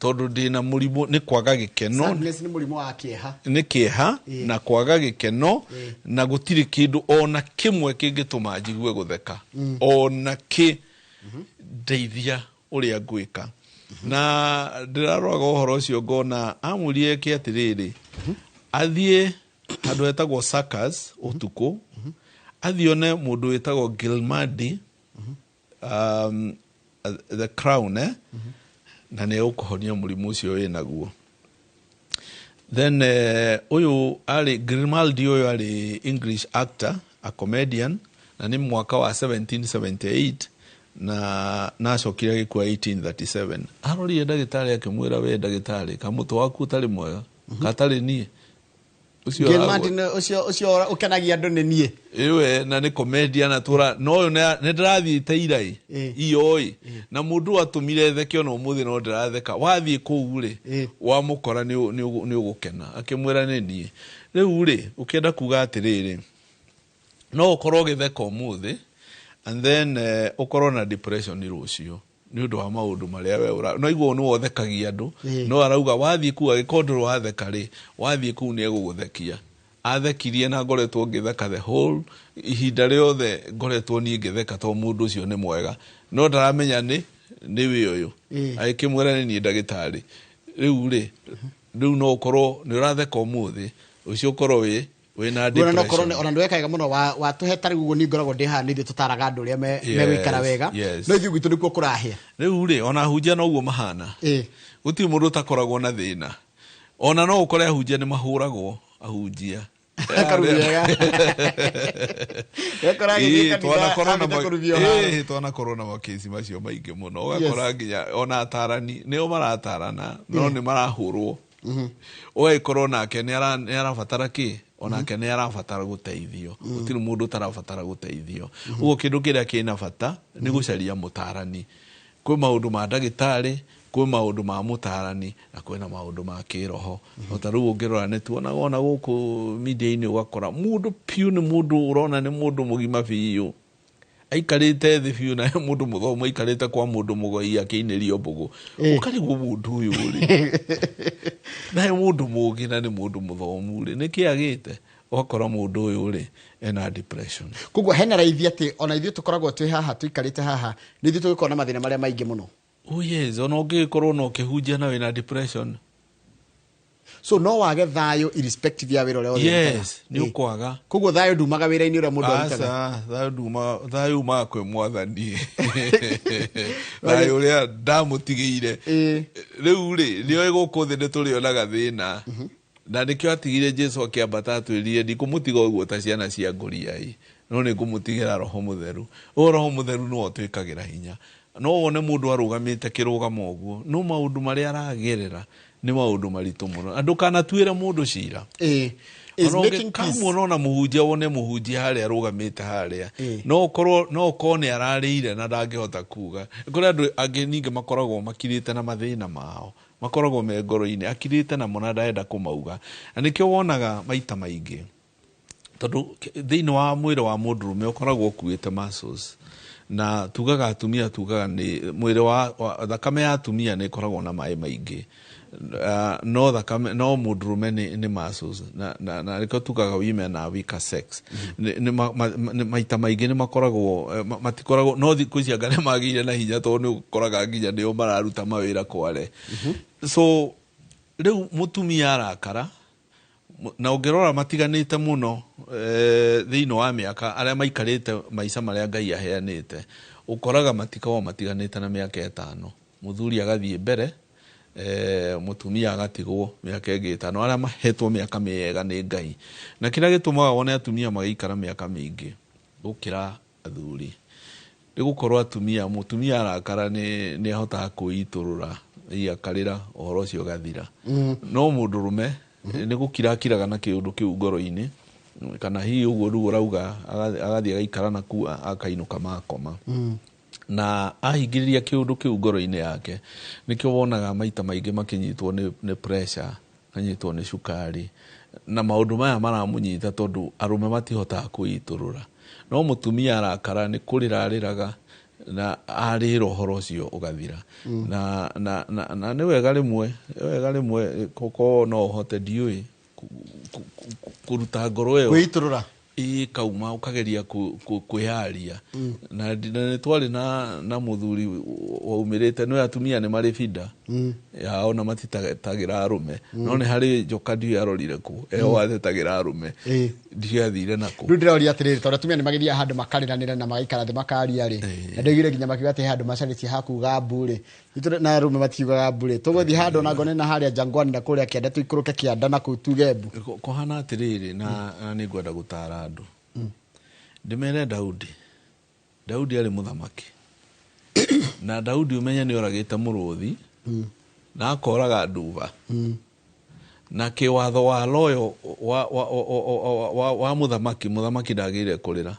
tondũ ndĩna mũrimũ nĩ kwaga gĩkeno. Sadness nĩ mũrimũ wa kĩeha. Nĩ kĩeha na kwaga gĩkeno, na gũtirĩ kĩndũ ona kĩmwe kĩngĩtũma njigue gũtheka ona kĩ. Ndeithia ũrĩa ngwĩka. Na ndĩraroraga ũhoro ũcio ngona amũrie eke atĩrĩrĩ, athiĩ handũ hetagwo Circus ũtukũ, athiĩ one mũndũ wĩtagwo Gilmadi, the crown, na nĩ egũkũhonia mũrimũ ũcio wĩ naguo. Then ũyũ arĩ Grimaldi, ũyũ arĩ English actor, a comedian, na nĩ mwaka wa 1778 na acokire agĩkua 1837. Arorire ndagĩtarĩ akĩmwĩra, "We ndagĩtarĩ, kamũtũ waku ũtarĩ mwega katarĩ niĩ ũcio." Gilmadi ũcio ũkenagia andũ nĩ niĩ. Ĩwe na nĩ comedian atũra no ũyũ nĩ ndĩrathiĩte irai iyoĩ na mũndũ atũmire theke, ona ũmũthĩ no ndĩratheka. Wathiĩ kũu rĩ, wamũkora nĩ ũgũkena. Akĩmwĩra, "Nĩ niĩ." Rĩu rĩ, ũkĩenda kuga atĩrĩrĩ, no ũkorwo ũgĩtheka ũmũthĩ and then ũkorwo na depression rũciũ nĩ ũndũ wa maũndũ marĩa we ũra no igua nĩ wothekagia andũ. No arauga wathiĩ kũu, angĩkorwo ndũrĩ watheka rĩ, wathiĩ kũu nĩ egũgũthekia. Athekirie na ngoretwo ngĩtheka the whole ihinda rĩothe, ngoretwo niĩ ngĩtheka tondũ mũndũ ũcio nĩ mwega, no ndaramenya nĩ wĩ ũyũ. Agĩkĩmwĩra nĩ niĩ ndagĩtarĩ. Rĩu rĩ, rĩu no ũkorwo nĩ ũratheka ũmũthĩ, ũcio ũkorwo wĩna Ona no korwo depression. Ona ndweka wega mũno watũhe ta rĩu ũguo. Niĩ ngoragwo ndĩ haha, nĩ ithuĩ tũtaraga andũ ũrĩa megũikara wega, no ithuĩ gwitũ nĩkuo kũrahĩa. Rĩu rĩ, ona ahunjia noguo mahana. Gũtirĩ mũndũ ũtakoragwo na thĩna. Ona no ũkore ahunjia nĩ mahũragwo, ahunjia. Akarumia wega. Ekora agĩthiĩ kanitha, Twanakorwo na ambĩte kũrumio haro. Twanakorwo na makĩci macio maingĩ mũno, ũgakora nginya ona atarani nĩo maratarana no nĩ marahũrwo. Ũgagĩkorwo nake nĩ arabatara kĩ, onake nĩ arabatara gũteithio. Gũtirĩ mũndũ ũtarabatara gũteithio. Ũguo kĩndũ kĩrĩa kĩna bata nĩ gũcaria mũtarani. Kwĩ maũndũ ma ndagĩtarĩ, kwĩ maũndũ ma mũtarani, na kwĩna maũndũ ma kĩroho. O ta rĩu ũngĩrora, nĩ tuonaga ona gũkũ media-inĩ, ũgakora mũndũ piũ nĩ mũndũ ũrona nĩ mũndũ mũgima biũ, aikarĩte thĩ biũ, na mũndũ mũthomu aikarĩte kwa mũndũ mũgoi akĩinĩrio mbũgũ. Ũkarigwo mũndũ ũyũ rĩ, na nĩ mũndũ mũgĩ na nĩ mũndũ mũthomu rĩ, nĩkĩ agĩte? Ũgakora mũndũ ũyũ rĩ, ena depression. Koguo hena raithi atĩ ona ithuĩ tũkoragwo twĩ haha, tũikarĩte haha, nĩ ithuĩ tũgĩkorwo na mathĩna marĩa maingĩ mũno. Oh yes, ona ũngĩgĩkorwo na ũkĩhunjia na wĩna depression. So no wage thayũ irrespective ya wĩra ũrĩa wothe ũrutaga. Yes, nĩ ũkwaga. Koguo thayũ ndumaga wĩra-inĩ ũrĩa mũndũ arutaga. Aca, thayũ nduma, thayũ umaga kwĩ Mwathani, thayũ ũrĩa ndamũtigĩire. Rĩu rĩ, nĩoĩ gũkũ thĩ nĩ tũrĩonaga thĩna, na nĩkĩo atigire Jesu akĩambata, atwĩrire, "Ndikũmũtiga ũguo ta ciana cia ngũriai, no nĩ ngũmũtigĩra Roho Mũtheru." Ũyũ Roho Mũtheru nĩwe ũtwĩkagĩra hinya. No wone mũndũ arũgamĩte kĩrũgamo ũguo, no maũndũ marĩa aragerera nĩ maũndũ maritũ mũno, na ndũkanatuĩre mũndũ cira. Is making peace. Kamuona ona mũhunjia, wone mũhunjia harĩa arũgamĩte harĩa, no ũkorwo nĩ ararĩire na ndangĩhota kuga. Kũrĩ andũ angĩ ningĩ makoragwo makirĩte na mathĩna mao, makoragwo me ngoro-inĩ, akirĩte namo na ndarenda kũmauga. Na nĩkĩo wonaga maita maingĩ, tondũ thĩinĩ wa mwĩrĩ wa mũndũrũme ũkoragwo ũkuĩte muscles, na tugaga atumia, tugaga nĩ mwĩrĩ wa thakame ya atumia nĩ ĩkoragwo na maĩ maingĩ. No thakame no mũndũrũme nĩ muscles, na nĩkĩo tugaga women are weaker sex. Nĩ maita maingĩ nĩ makoragwo matikoragwo, no thikũ ici anga nĩ magĩire na hinya, tondũ nĩ ũkoraga nginya nĩo mararuta mawĩra kware. So rĩu mũtumia arakara, na ũngĩrora matiganĩte mũno thĩinĩ wa mĩaka, arĩa maikarĩte maica marĩa Ngai aheanĩte, ũkoraga matikoragwo matiganĩte na mĩaka 5. Mũthuri agathiĩ mbere, mũtumia agatigwo mĩaka ĩngĩ 5, arĩa mahetwo mĩaka mĩega nĩ Ngai. Na kĩrĩa gĩtũmaga wone atumia magĩikara mĩaka mĩingĩ gũkĩra athuri nĩ gũkorwo atumia, mũtumia arakara nĩ ahotaga kwĩitũrũra, akarĩra, ũhoro ũcio ũgathira. No mũndũrũme nĩ gũkira akiraga na kĩũndũ kĩu ngoro-inĩ, kana hihi ũguo rĩu ũrauga, agathiĩ agaikara naku, akainũka makoma, na ahingĩrĩria kĩũndũ kĩu ngoro-inĩ yake. Nĩkĩo wonaga maita maingĩ makĩnyitwo nĩ pressure, akanyitwo nĩ cukari na maũndũ maya maramũnyita, tondũ arũme matihotaga kwĩitũrũra. No mũtumia arakara nĩ kũrĩra arĩraga, na arĩra ũhoro ũcio ũgathira. Na nĩ wega rĩmwe, nĩ wega rĩmwe kũkorwo no ũhote, ndiũĩ, kũruta ngoro ĩyo. Kwĩitũrũra. Ĩkauma, ũkageria kwĩyaria. Na nĩ twarĩ na mũthuri waumĩrĩte, nĩ atumia nĩ marĩ binda yao na matitetagĩra arũme, no nĩ harĩ njoka ndiũĩ arorire kũ eho atetagĩra arũme. Ndiũĩ athire nakũ. Rĩu ndĩroria atĩrĩrĩ, tondũ atumia nĩ magĩthiaga handũ makarĩranĩra na magaikara thĩ makaria rĩ, na ndaiguire nginya makiuga atĩ he handũ macarĩtie hakuga mbu rĩ. Itũ na arũme matiugaga mbu rĩ, tũgũthiĩ handũ ona ngone na harĩa Jangwani na kũrĩa kĩanda, tũikũrũke kĩanda na kũu tuge mbu? Kũhana atĩrĩrĩ, na nĩ ngwenda gũtara andũ, ndĩmere Daudi. Daudi arĩ mũthamaki, na Daudi ũmenye nĩ oragĩte mũrũthi na akoraga nduba, na kĩwatho wa loyo wa mũthamaki, mũthamaki ndagĩrĩire kũrĩra.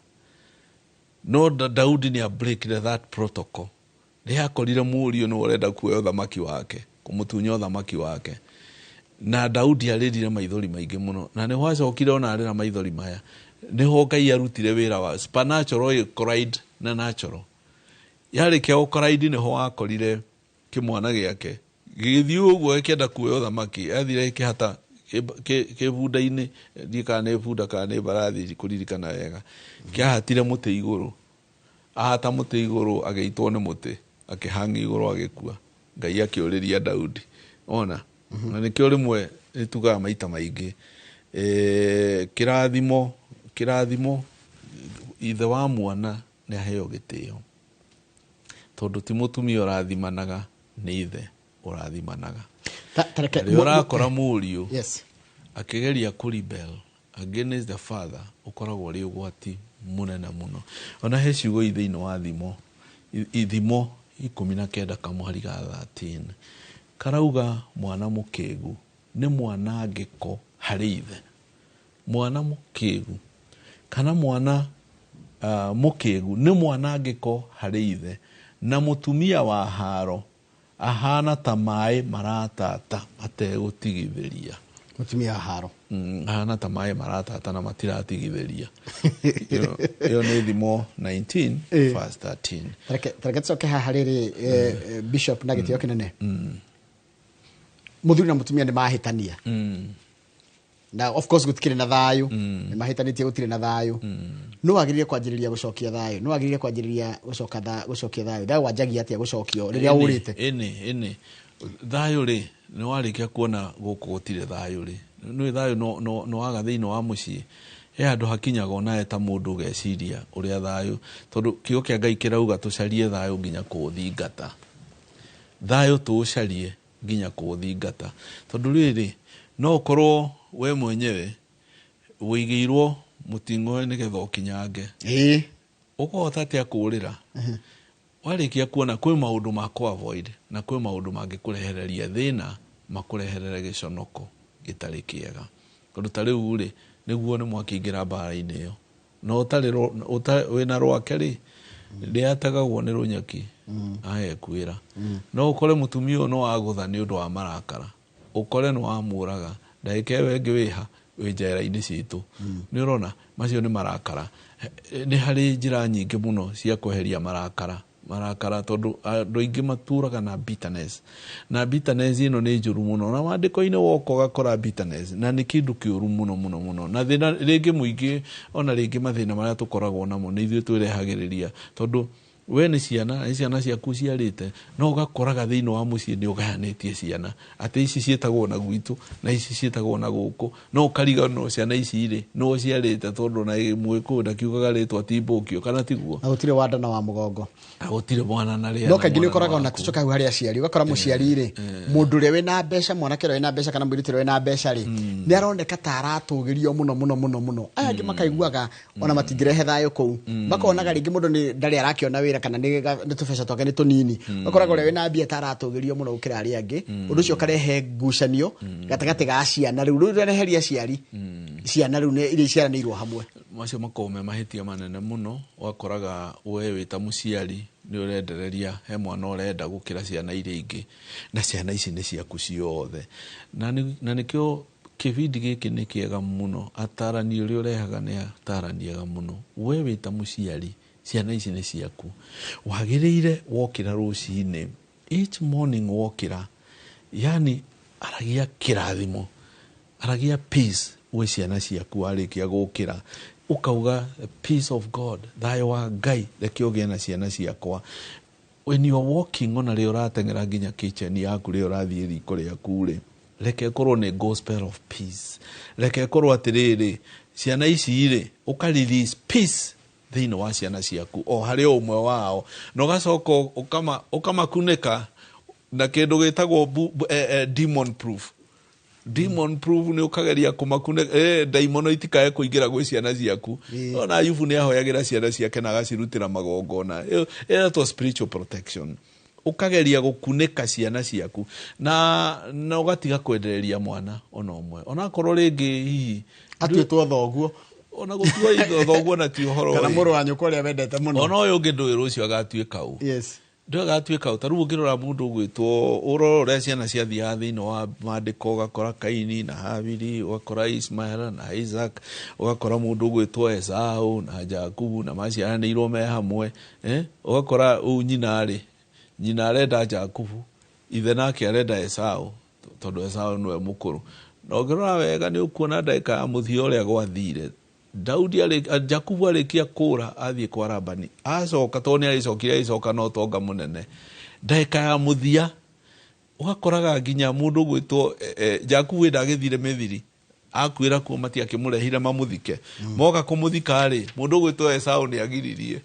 No Daudi nĩ abreakire that protocol. Nĩ akorire mũriũ nĩ ũrenda kuoya ũthamaki wake, kũmũtunya ũthamaki wake, na Daudi arĩrire maithori maingĩ mũno. Na nĩho acokire, ona arĩra maithori maya, nĩho Ngai arutire wĩra wa supernatural collide na natural. Yarĩkia gũcollide, nĩho wakorire kĩmwana gĩake gĩgĩthiĩ ũguo gĩkĩenda kuoya ũthamaki, athire gĩkĩhata Kĩ bunda-inĩ, ndiũĩ kana nĩ bunda kana nĩ mbarathi kũririkana wega, kĩahatire mũtĩ igũrũ. Ahata mũtĩ igũrũ agĩitwo nĩ mũtĩ, akĩhang'a igũrũ agĩkua. Ngai akĩũrĩria Daudi. Ona na nĩkĩo rĩmwe nĩtugaga maita maingĩ, kĩrathimo, kĩrathimo ithe wa mwana nĩ aheo gĩtĩo, tondũ ti mũtumia ũrathimanaga, nĩ ithe ũrathimanaga. Ta reke Rĩrĩa ũrakora mũriũ akĩgeria kũ rebel against the father, ũkoragwo ũrĩ ũgwati mũnene mũno. Ona he ciugo thĩinĩ wa thimo, ithimo 19 kamũhari ga 13 karauga mwana mũkĩgu nĩ mwanangĩko harĩ ithe. Mwana mũkĩgu kana mwana mũkĩgu nĩ mwanangĩko harĩ ithe, na mũtumia wa haro ahana ta maĩ maratata mategũtigithĩria. Mũtumia wa haro. Ahana ta maĩ maratata na matiratigithĩria. Ĩyo nĩ thimo 19 verse 13. Tareke tũcoke haha rĩrĩ, Bishop, na gĩtĩo kĩnene. Mũthuri na mũtumia nĩ mahĩtania, na of course gũtikĩrĩ na thayũ, nĩ mahĩtanĩtie, gũtirĩ na thayũ. No wagĩrĩire kwanjĩrĩria gũcokia thayũ, no wagĩrĩire kwanjĩrĩria gũcoka gũcokia thayũ. Thayũ wanjagia atĩa gũcokio rĩrĩa ũrĩte? Ĩnĩ thayũ rĩ, nĩ warĩkia kuona gũkũ gũtirĩ thayũ rĩ, nĩ thayũ no waga thĩinĩ wa mũciĩ, he handũ hakinyaga onawe ta mũndũ ũgeciria ũrĩa thayũ, tondũ kiugo kĩa Ngai kĩrauga tũcarie thayũ nginya kũũthingata. Thayũ tũũcarie nginya kũũthingata, tondũ rĩrĩ, no ũkorwo we mwenyewe wĩigĩirwo mũting'oe nĩgetha ũkinyange. Ũkũhota atĩa kũũrĩra warĩkia kuona kwĩ maũndũ ma kũ avoid na kwĩ maũndũ mangĩkũrehereria thĩna, makũreherere gĩconoko gĩtarĩ kĩega? Tondũ ta rĩu rĩ, nĩguo nĩ mwakĩingĩra mbara-inĩ ĩyo, na ũtarĩ wĩna rwake rĩ, rĩatagagwo nĩ rũnyeki agekuĩra. No ũkore mũtumia ũyũ no agũtha nĩ ũndũ wa marakara, ũkore nĩ wamũraga, ndagĩka ĩyo ĩngĩ wĩha wĩ njera-inĩ citũ. Nĩ ũrona macio nĩ marakara. Nĩ harĩ njĩra nyingĩ mũno cia kweheria marakara, marakara, tondũ andũ aingĩ matũraga na bitterness, na bitterness ĩno nĩ njũru mũno, na maandĩko-inĩ woka ũgakora bitterness na nĩ kĩndũ kĩũru mũno mũno mũno. Na thĩna rĩngĩ mũingĩ, ona rĩngĩ mathĩna marĩa tũkoragwo namo nĩ ithuĩ twĩrehagĩrĩria, tondũ we nĩ ciana, nĩ ciana ciaku ciarĩte, no ũgakoraga thĩinĩ wa mũciĩ nĩ ũgayanĩtie ciana, atĩ ici ciĩtagwo na gwitũ na ici ciĩtagwo na gũkũ, no ũkariganĩrwo ciana ici rĩ no ũciarĩte, tondũ na mũgĩkũyũ ndakiugaga rĩtwa ti mbũkio, kana tiguo? Na gũtirĩ wanda na wa mũgongo. Na gũtirĩ mwana na rĩa no na kaingĩ nĩ mwana ũkoraga ona waku. tũcoka hau harĩ aciari, ũgakora mũciari rĩ, mũndũ ũrĩa wĩna mbeca, mwanake ũrĩa wĩna mbeca kana mũirĩtu ũrĩa wĩna mbeca rĩ, nĩ aroneka ta aratũgĩrio mũno mũno mũno mũno. Aya angĩ makaiguaga ona matingĩrehe thayũ kũu, makonaga rĩngĩ mũndũ nĩ ndarĩ arakĩona wĩra kana nĩ tũbeca twake nĩ tũnini. Ũkoraga ũrĩa wĩna mbia ta aratũgĩrio mũno gũkĩra arĩa angĩ. Ũndũ ũcio ũkarehe ngucanio gatagatĩ ga ciana. Rĩu reheria aciari ciana rĩu nĩ iria iciaranĩirwo hamwe. Macio makoragwo me mahĩtia manene mũno. Ũgakoraga we wĩ ta mũciari nĩ ũrendereria he mwana ũrenda gũkĩra ciana iria ingĩ, na ciana ici nĩ ciaku ciothe. Na nĩkĩo kĩbindi gĩkĩ nĩ kĩega mũno, atarani ũrĩa ũrehaga nĩ atarani ega mũno. We wĩ ta mũciari, ciana ici nĩ ciaku, wagĩrĩire wokĩra rũcinĩ, each morning wokĩra, yani aragia kĩrathimo, aragia peace gwĩ ciana ciaku. Warĩkia gũkĩra ũkauga, "Peace of God, thayũ wa Ngai reke ũgĩe na ciana ciakwa." When you are walking, ona rĩrĩa ũrateng'era nginya kitchen yaku, rĩrĩa ũrathiĩ riko rĩaku rĩ, reke ĩkorwo nĩ gospel of peace. Reke ĩkorwo atĩrĩrĩ, ciana ici rĩ, ũka release peace thĩinĩ wa ciana ciaku o harĩ o ũmwe wao, na ũgacoka ũkamakunĩka na kĩndũ gĩtagwo demon proof. Demon proof nĩ ũkageria kũmakunĩka ndaimono itikae kũingĩra gwĩ ciana ciaku. Ona Ayubu nĩ ahoyagĩra ciana ciake na agacirutĩra magongona. Ĩyo ĩretwo spiritual protection. Ũkageria gũkunĩka ciana ciaku na ũgatiga kwendereria mwana ona ũmwe, onakorwo rĩngĩ hihi atuĩtwo thoguo. Ona gũtua itho thoguo na ti ũhoro kana ĩ. Mũrũ wa nyũkwa ũrĩa wendete mũno. Ona ũyũ ũngĩ ndũĩ rũciũ agatuĩka ũ. Ndũĩ agatuĩka ũ. Ta rĩu ũngĩrora mũndũ ũgwĩtwo, ũrora ũrĩa ciana ciathiaga thĩinĩ wa maandĩko, ũgakora Kaini na Habili, ũgakora Ismael na Isaac, ũgakora mũndũ ũgwĩtwo Esau na Jakubu, na maciaranĩirwo me hamwe, eh? Ũgakora ũyũ nyina rĩ, nyina arenda Jakubu, ithe nake arenda Esau, tondũ Esau nĩwe mũkũrũ. Na ũngĩrora wega nĩ ũkuona ndagĩka ya mũthia ũrĩa gwathire. Daudi Jakubu arĩkia kũra athiĩ kwa Labani, acoka tondũ nĩ arĩcokire agĩcoka na ũtonga mũnene. Ndagĩka ya mũthia ũgakoraga nginya mũndũ ũgwĩtwo Jakubu ĩnda agĩthire Mĩthiri, akuĩra kuo matiakĩmũrehire mamũthike. Moka kũmũthika rĩ, mũndũ ũgwĩtwo Esau nĩ agiririe.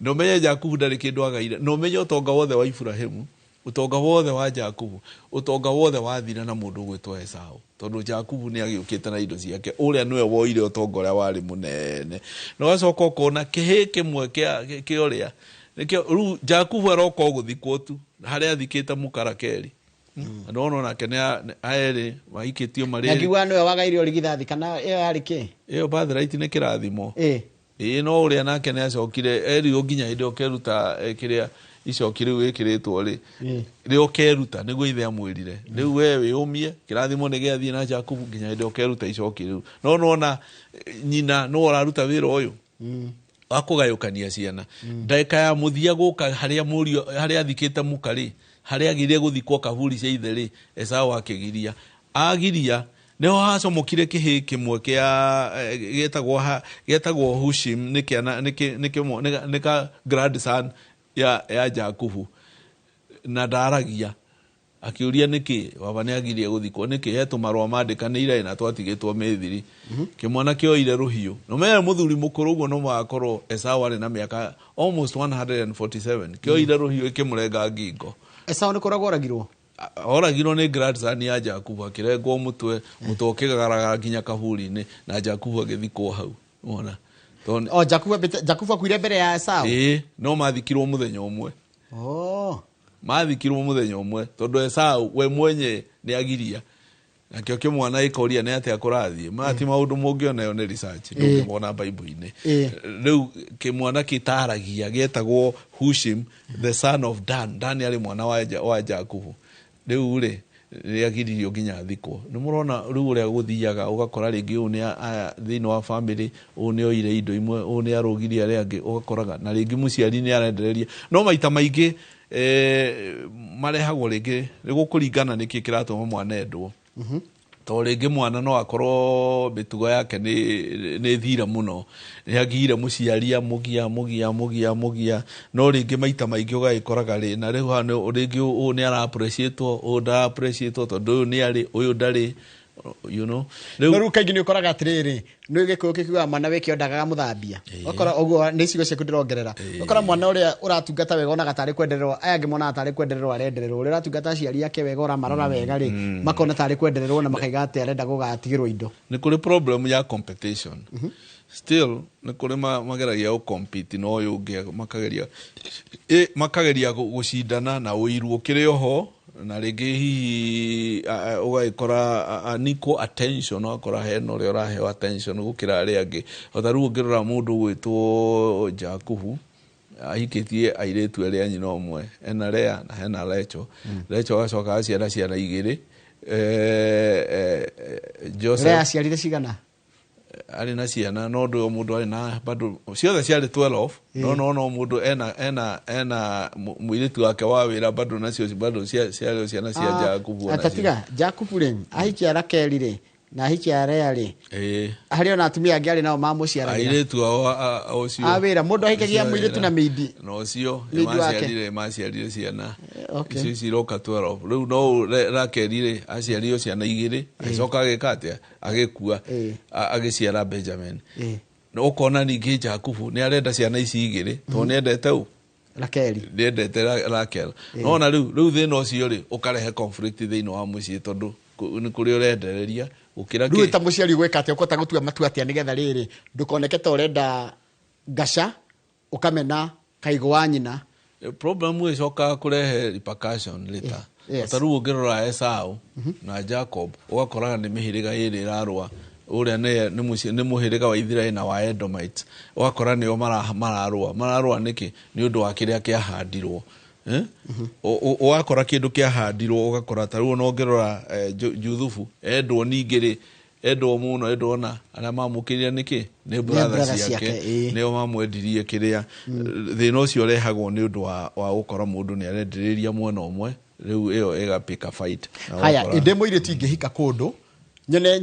Na ũmenye Jakubu ndarĩ kĩndũ agaire, na ũmenye ũtonga wothe wa Iburahĩmu, ũtonga wothe wa Jakubu, ũtonga wothe wathire na mũndũ ũgwĩtwo Esau, tondũ Jakubu nĩ agĩũkĩte na indo ciake, ũrĩa nĩwe woire ũtonga ũrĩa warĩ mũnene. Na ũgacoka ũkona kĩhĩ kĩmwe kĩa ũrĩa nĩkĩo rĩu Jakubu aroka o gũthikwo tu harĩa athikĩte mũka Rakeli. Na ndona onake nĩ erĩ mahikĩtio marĩ Na ngiuga nĩwe wagaire ũrigithathi kana ĩyo yarĩ kĩ? Ĩyo birthright nĩ kĩrathimo. Ĩĩ, no ũrĩa nake nĩ acokire erirwo nginya hĩndĩ ĩyo ũkeruta kĩrĩa icoki rĩu ĩkĩrĩtwo rĩ, rĩo ũkeruta nĩguo ithe amwĩrire rĩu we wĩyũmie, kĩrathimo nĩ gĩathiĩ na Jakubu nginya hĩndĩ ĩyo ũkeruta icoki rĩu. No nĩwona nyina nĩwe ũraruta wĩra ũyũ wa kũgayũkania ciana. Ndagĩka ya mũthia gũka harĩa mũriũ harĩa athikĩte mũka rĩ, harĩa agĩrĩire gũthikwo kaburi cia ithe rĩ, Esau akĩgiria. Agiria nĩho hacomokire kĩhĩ kĩmwe kĩa gĩetagwo gĩetagwo Hushim, nĩ kĩana nĩ nĩ kĩmwe nĩ ka grandson ya Jakubu, na ndaragia. Akĩũria nĩkĩ baba nĩ agirie gũthikwo, nĩkĩ he tũmarũa mandĩkanĩire na twatigĩtwo Mĩthiri. Kĩmwana kĩoire rũhiũ, na ũmenye mũthuri mũkũrũ ũguo no magakorwo Esau arĩ na mĩaka almost 147, kĩoire rũhiũ ĩkĩmũrenga ngingo. Esau nĩ kũragwo oragirwo? Oragirwo nĩ grandson ya Jakubu, akĩrengwo mũtwe, mũtwe ũkĩgaragara nginya kaburi-inĩ, na Jakubu agĩthikwo hau. Wona? Tondũ O Jakubu Jakubu akuire mbere ya Esau? Ĩĩ, no mathikirwo mũthenya ũmwe. Mathikirwo mũthenya ũmwe tondũ Esau we mwenye nĩ agiria. Nakĩo kĩmwana gĩkoria nĩ atĩa kũrathiĩ. Maya ti maũndũ mũngĩona ĩyo nĩ research, ndũngĩmona Bible-inĩ. Rĩu kĩmwana kĩtaragia gĩetagwo Hushim, the son of Dan. Dan arĩ mwana wa Jakubu. Rĩu rĩ, nĩ agiririo nginya athikwo. Nĩ mũrona rĩu ũrĩa gũthiaga, ũgakora rĩngĩ ũyũ nĩ aya thĩinĩ wa family, ũyũ nĩ oire indo imwe, ũyũ nĩ arũgirie arĩa angĩ, ũgakoraga na rĩngĩ mũciari nĩ arendereria. No maita maingĩ marehagwo rĩngĩ nĩ gũkũringana nĩkĩ kĩratũma mwana endwo. Tondũ rĩngĩ mwana no akorwo mĩtugo yake nĩ thira mũno, nĩ agire mũciari amũgia, amũgia, amũgia, amũgia, no rĩngĩ maita maingĩ ũgagĩkoraga rĩ, na rĩu haha rĩngĩ ũyũ nĩ ara appreciate-wo, ũyũ ndara appreciate-wo, tondũ ũyũ nĩ arĩ, ũyũ ndarĩ, you know. Rĩu No rĩu kaingĩ nĩ ũkoraga atĩrĩrĩ, nĩ gĩkũyũ kĩkiugaga mwana wĩ kĩo ndagaga mũthambia. Ũgakora ũguo nĩ ciugo ciaku ndĩrongerera. Ũgakora mwana ũrĩa ũratungata wega onaga tarĩ kwendererwo, aya angĩ monaga tarĩ kwendererwo arendererwo. Ũrĩa ũratungata aciari ake wega ũramarora wega rĩ, makona tarĩ kwendererwo na makaiga atĩ arenda gũgatigĩrwo indo. Nĩ kũrĩ problem ya competition. Still nĩ kũrĩ mageragia gũ compete na ũyũ ũngĩ, makageria gũcindana na ũiru ũkĩrĩ oho, na rĩngĩ hihi ũgagĩkora unequal attention, ũgakora hena ũrĩa ũraheo attention gũkĩra arĩa angĩ. O ta rĩu ũngĩrora mũndũ ũgwĩtwo Jakubu, ahikĩtie airĩtu erĩ a nyina ũmwe, ena Lea na hena Rachel. Rachel agacoka agaciara ciana igĩrĩ. Joseph Lea aciarire cigana? Arĩ na ciana, no ndũ mũndũ arĩ na bado ciothe ciarĩ 12, no no no mũndũ ena mũirĩtu wake wa wĩra bado nacio bado ciarĩ ciana cia Jakubu ona cio. Atatiga Jakubu rĩ, ahikia Rakeli rĩ, na ahikia Lea rĩ, harĩ ona atumia angĩ arĩ nao mamũciaragĩra. Airĩtu ao, ũcio. A wĩra, mũndũ ahikagia Ũcio mũirĩtu wĩra. na mĩindi. Na ũcio, Mĩindi wake. maciarire ciana. Icio ciroka 12. Rĩu no Rakeli rĩ, aciarire ciana igĩrĩ, agĩcoka agĩka atĩa? Agĩkua. Agĩciara Benjamin. Na ũkona ningĩ Jakubu nĩ arenda ciana ici igĩrĩ, tondũ nĩ endete ũ? Rakeli. Nĩ endete Rakel. Nona rĩu thĩna ũcio rĩ, ũkarehe conflict thĩinĩ wa mũciĩ tondũ nĩ kũrĩ ũrendereria gũkĩra Rĩu kĩ. ta mũciari gwĩka atĩa, ũkũhota gũtua matua atĩa nĩgetha rĩrĩ ndũkoneke ta ũrenda ngaca ũkamena kaigũ wa nyina. Problem ĩcokaga kũrehe repercussion later. Ta rĩu ũngĩrora Esau na Jacob, ũgakoraga nĩ mĩhĩrĩga ĩrĩ ĩrarũa. Ũrĩa nĩ mũhĩrĩga wa Israel na wa Edomites. Ũgakora nĩo mararũa. Mararũa nĩkĩ? Nĩ ũndũ wa kĩrĩa kĩahandirwo. Ũgakora kĩndũ kĩahandirwo, ũgakora ta rĩu ona ũngĩrora Juthubu, endwo ningĩ rĩ, endwo mũno, endwo na arĩa mamũkĩrire nĩkĩ? Nĩ brother brother ciake. ciake, ĩĩ. Nĩo mamwendirie kĩrĩa. Thĩna ũcio ũrehagwo nĩ ũndũ wa gũkora mũndũ nĩ arendereria mwena ũmwe, rĩu ĩyo ĩga pick a fight. Na Haya, ũgakora ĩndĩ mũirĩtu ingĩhika kũndũ, Nyone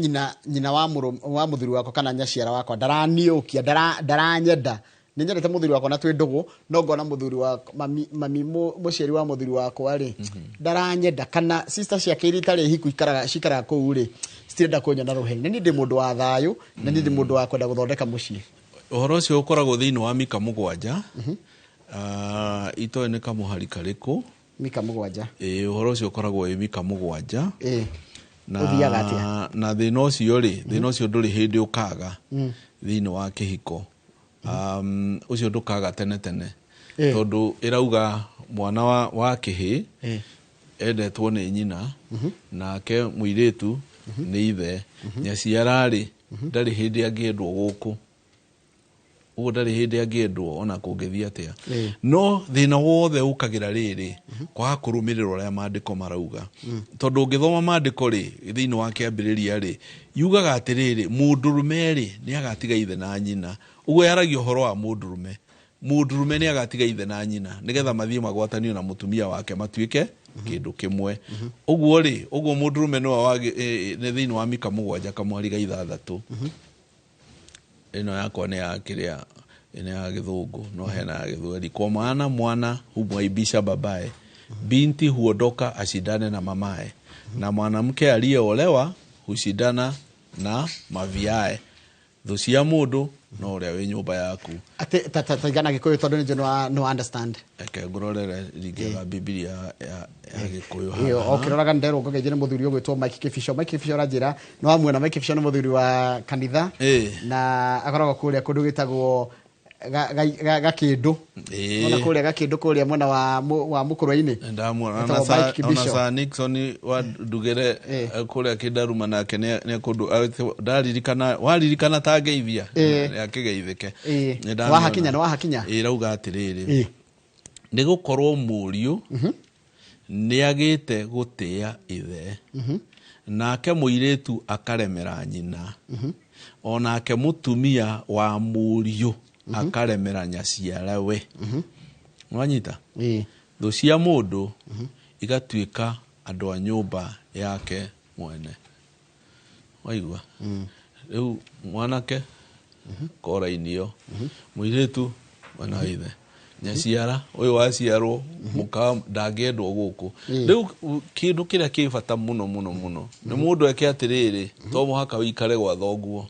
nyina wa wa muthuri wakwa kana nyaciara wakwa ndaraniukia, ndaranyenda. Nĩ nyendete muthuri wakwa na twĩ ndũgũ, no ngona muthuri wa mami mũciari wa muthuri wakwa rĩ ndaranyenda, kana sister ciake iria itarĩ hiku cikaraga kũu rĩ citirenda kũnyona rũheni. Na niĩ ndĩ mũndũ wa thayũ, na niĩ ndĩ mũndũ wa kwenda gũthondeka mũciĩ. Ũhoro ũcio ũkoragwo thĩinĩ wa Mika 7. Itoĩ nĩ kamũhari karĩkũ? Mika 7. Ĩĩ, ũhoro ũcio ũkoragwo wĩ Mika 7. Ĩĩ. Na Ũthiaga atĩa? Na thĩna ũcio rĩ, thĩna ũcio ndũrĩ hĩndĩ ũkaga thĩinĩ wa kĩhiko. Ũcio ndũkaga tene tene. Tondũ ĩrauga mwana wa kĩhĩ endetwo nĩ nyina, nake mũirĩtu nĩ ithe. Nyaciara rĩ, ndarĩ hĩndĩ angĩendwo gũkũ. Ũguo ndarĩ hĩndĩ angĩendwo ona kũngĩthiĩ atĩa. No thĩna wothe ũkagĩra rĩrĩ, kwaga kũrũmĩrĩra ũrĩa maandĩko marauga. Tondũ ũngĩthoma maandĩko rĩ, thĩinĩ wa kĩambĩrĩria rĩ, yugaga atĩrĩrĩ, mũndũrũme rĩ, nĩ agatiga ithe na nyina. Ũguo yaragia ũhoro wa mũndũrũme. Mũndũrũme nĩ agatiga ithe na nyina, nĩgetha mathiĩ magwatanio na mũtumia wake matuĩke kĩndũ kĩmwe. Ũguo rĩ, ũguo mũndũrũme nĩwe nĩ thĩinĩ wa Mika 7 kamwari ga 6. Ĩno yakwa nĩ ya kĩrĩa, ĩno ya gĩthũngũ, no hena ya gĩthweri. Kwa maana mwana humwaibisha babae, binti huondoka ashindane na mamae, na mwanamke aliyeolewa hushindana na maviae. Thũ cia mũndũ no ũrĩa wĩ nyũmba yaku. Atĩ ta igana Gĩkũyũ tondũ nĩ njũĩ no understand. Reke ngũrorere ringĩaga Bibilia ya Gĩkũyũ Ĩyo, haha. okĩroraga nderwo ngũgeithie nĩ mũthuri ũgwĩtwo Mike Kĩbico. Mike Kĩbico ũranjĩra nĩ wamuona. Mike Kĩbico nĩ mũthuri wa kanitha. Na akoragwo kũrĩa kũndũ gwĩtagwo Gakĩndũ. Ona kũrĩa Gakĩndũ kũrĩa mwena wa Mũkũrwe-inĩ. Ndamuona. Etagwo Mike Kĩbico. Ona Sir Nixon wa Ndugere, kũrĩa Kĩndaruma nake nĩ kũndũ, ndaririkana, waririkana ta ngeithia, nĩ akĩgeithĩke. Nĩ ndamwona. Wahakinya, nĩ wahakinya? Ĩĩ, rauga atĩrĩrĩ. Nĩ gũkorwo mũriũ nĩ agĩte gũtĩa ithe, nake mũirĩtu akaremera nyina, onake mũtumia wa mũriũ akaremera nyaciarawe. Nwanyita? Thũ cia mũndũ igatuĩka andũ a nyũmba yake mwene. Waigua? Rĩu mwanake korainio, mũirĩtu mwena wa ithe, nyaciara ũyũ waciarwo mũka ndangĩendwo gũkũ. Rĩu kĩndũ kĩrĩa kĩ bata mũno mũno mũno nĩ mũndũ eke atĩrĩrĩ, to mũhaka ũikare gwa thoguo.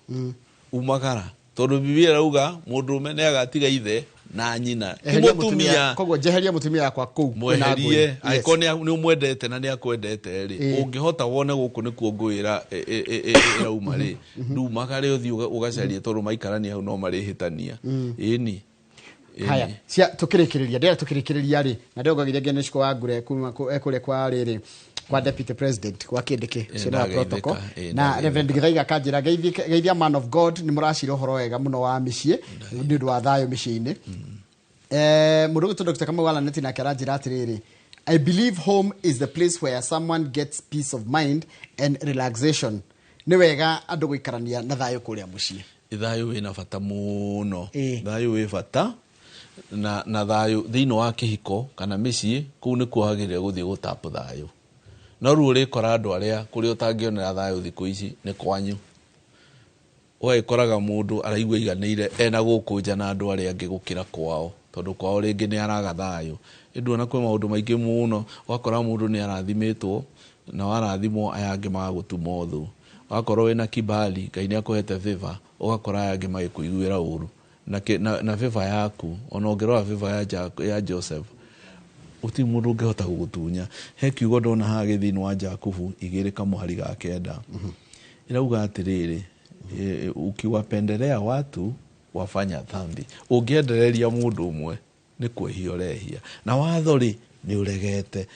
Umagara, tondũ Bibilia ĩrauga mũndũrũme nĩ agatiga ithe na nyina. Ti Eheria mũtumia. mũtumia. Koguo njeheria mũtumia wakwa kũu, kwĩna Mweherie, ngũĩ. angĩkorwo nĩ ũmwendete na nĩ akwendete rĩ, ũngĩhota wone gũkũ nĩkuo ngũĩ ĩrauma rĩ, ndumagare ũthiĩ ũgacarie tondũ maikarania hau no marĩhĩtania. Ĩni. Ĩni. Haya, cia tukirikiriria, ndĩrenda tukirikiriria rĩ, na ndĩrongagĩria nginya Nĩciko wa Ngure kuma kũrĩa kwa rĩrĩ, kwa Deputy President, kwa Kindiki, ũcio nĩ wa protocol. Na Reverend Githaiga akanjĩra, geithia man of God, nĩ mũracira ũhoro wega mũno wa mĩciĩ, nĩ ũndũ wa thayũ mĩciĩ-inĩ. Mũndũ ũgwĩtwo Dr. Kamau wa Laneti nake aranjĩra atĩrĩrĩ, I believe home is the place where someone gets peace of mind and relaxation. Nĩ wega andũ gũikarania na thayũ kũrĩa mũciĩ. Thayũ wĩna bata mũno. Thayũ wĩ bata na thayũ thĩinĩ wa kĩhiko kana mĩciĩ, kũu nĩkuo wagĩrĩire gũthiĩ gũtap thayũ. No rĩu ũrĩkora andũ arĩa kũrĩa ũtangĩonera thayũ thikũ ici nĩ kwanyu. Ũgagĩkoraga mũndũ araigua aiganĩire ena gũkũ nja na andũ arĩa angĩ gũkĩra kwao, tondũ kwao rĩngĩ nĩ araga thayũ. Ĩndĩ ona kwĩ maũndũ maingĩ mũno, ũgakora mũndũ nĩ arathimĩtwo na warathimwo aya angĩ magagũtuma ũthũ. Wakorwo wĩna kibali, Ngai nĩ akũhete favor, ũgakora aya angĩ magĩkũiguĩra ũru. Na favor yaku, ona ũngĩrora favor ya Joseph, gũtirĩ mũndũ ũngĩhota gũgũtunya. He kiugo ndona haha gĩthĩinĩ wa Jakubu igĩrĩ kamũhari ga 9. Ĩrauga atĩrĩrĩ, ukiwapendelea watu wafanya dhambi. Ũngĩendereria mũndũ ũmwe nĩ kwĩhia ũrehia. Na watho rĩ nĩ ũregete.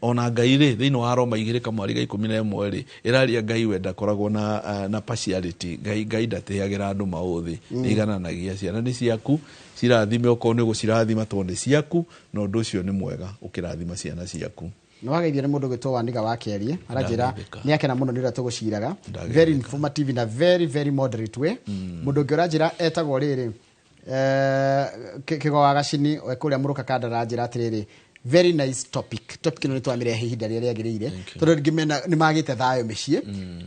Ona Ngai rĩ, thĩinĩ wa Roma igĩrĩ kamũhari ga ikũmi na ĩmwe rĩ, ĩraria Ngai we ndakoragwo na partiality. Ngai ndatĩagĩra andũ maũthĩ. Nĩigananagia ciana nĩ ciaku, cirathime okorwo nĩ gũcirathima tondũ nĩ ciaku, na ũndũ ũcio nĩ mwega ũkĩrathima ciana ciaku. Nĩ wageithio nĩ mũndũ ũgwĩtwo Waniga wa Kĩarie, aranjĩra Ndageithĩka. nĩ akena mũno nĩ ũrĩa tũgũciraga. Ndageithĩka. Very informative in a very, very moderate way. Mũndũ ũngĩ ũranjĩra etagwo rĩrĩ, Kĩgo wa Gacini, we kũrĩa Mũrũka Kanda aranjĩra atĩrĩrĩ, Very nice topic. Topic ĩno nĩ twamĩrehe ihinda rĩrĩa rĩagĩrĩire, tondũ rĩngĩ mena nĩ magĩte thayũ mĩciĩ.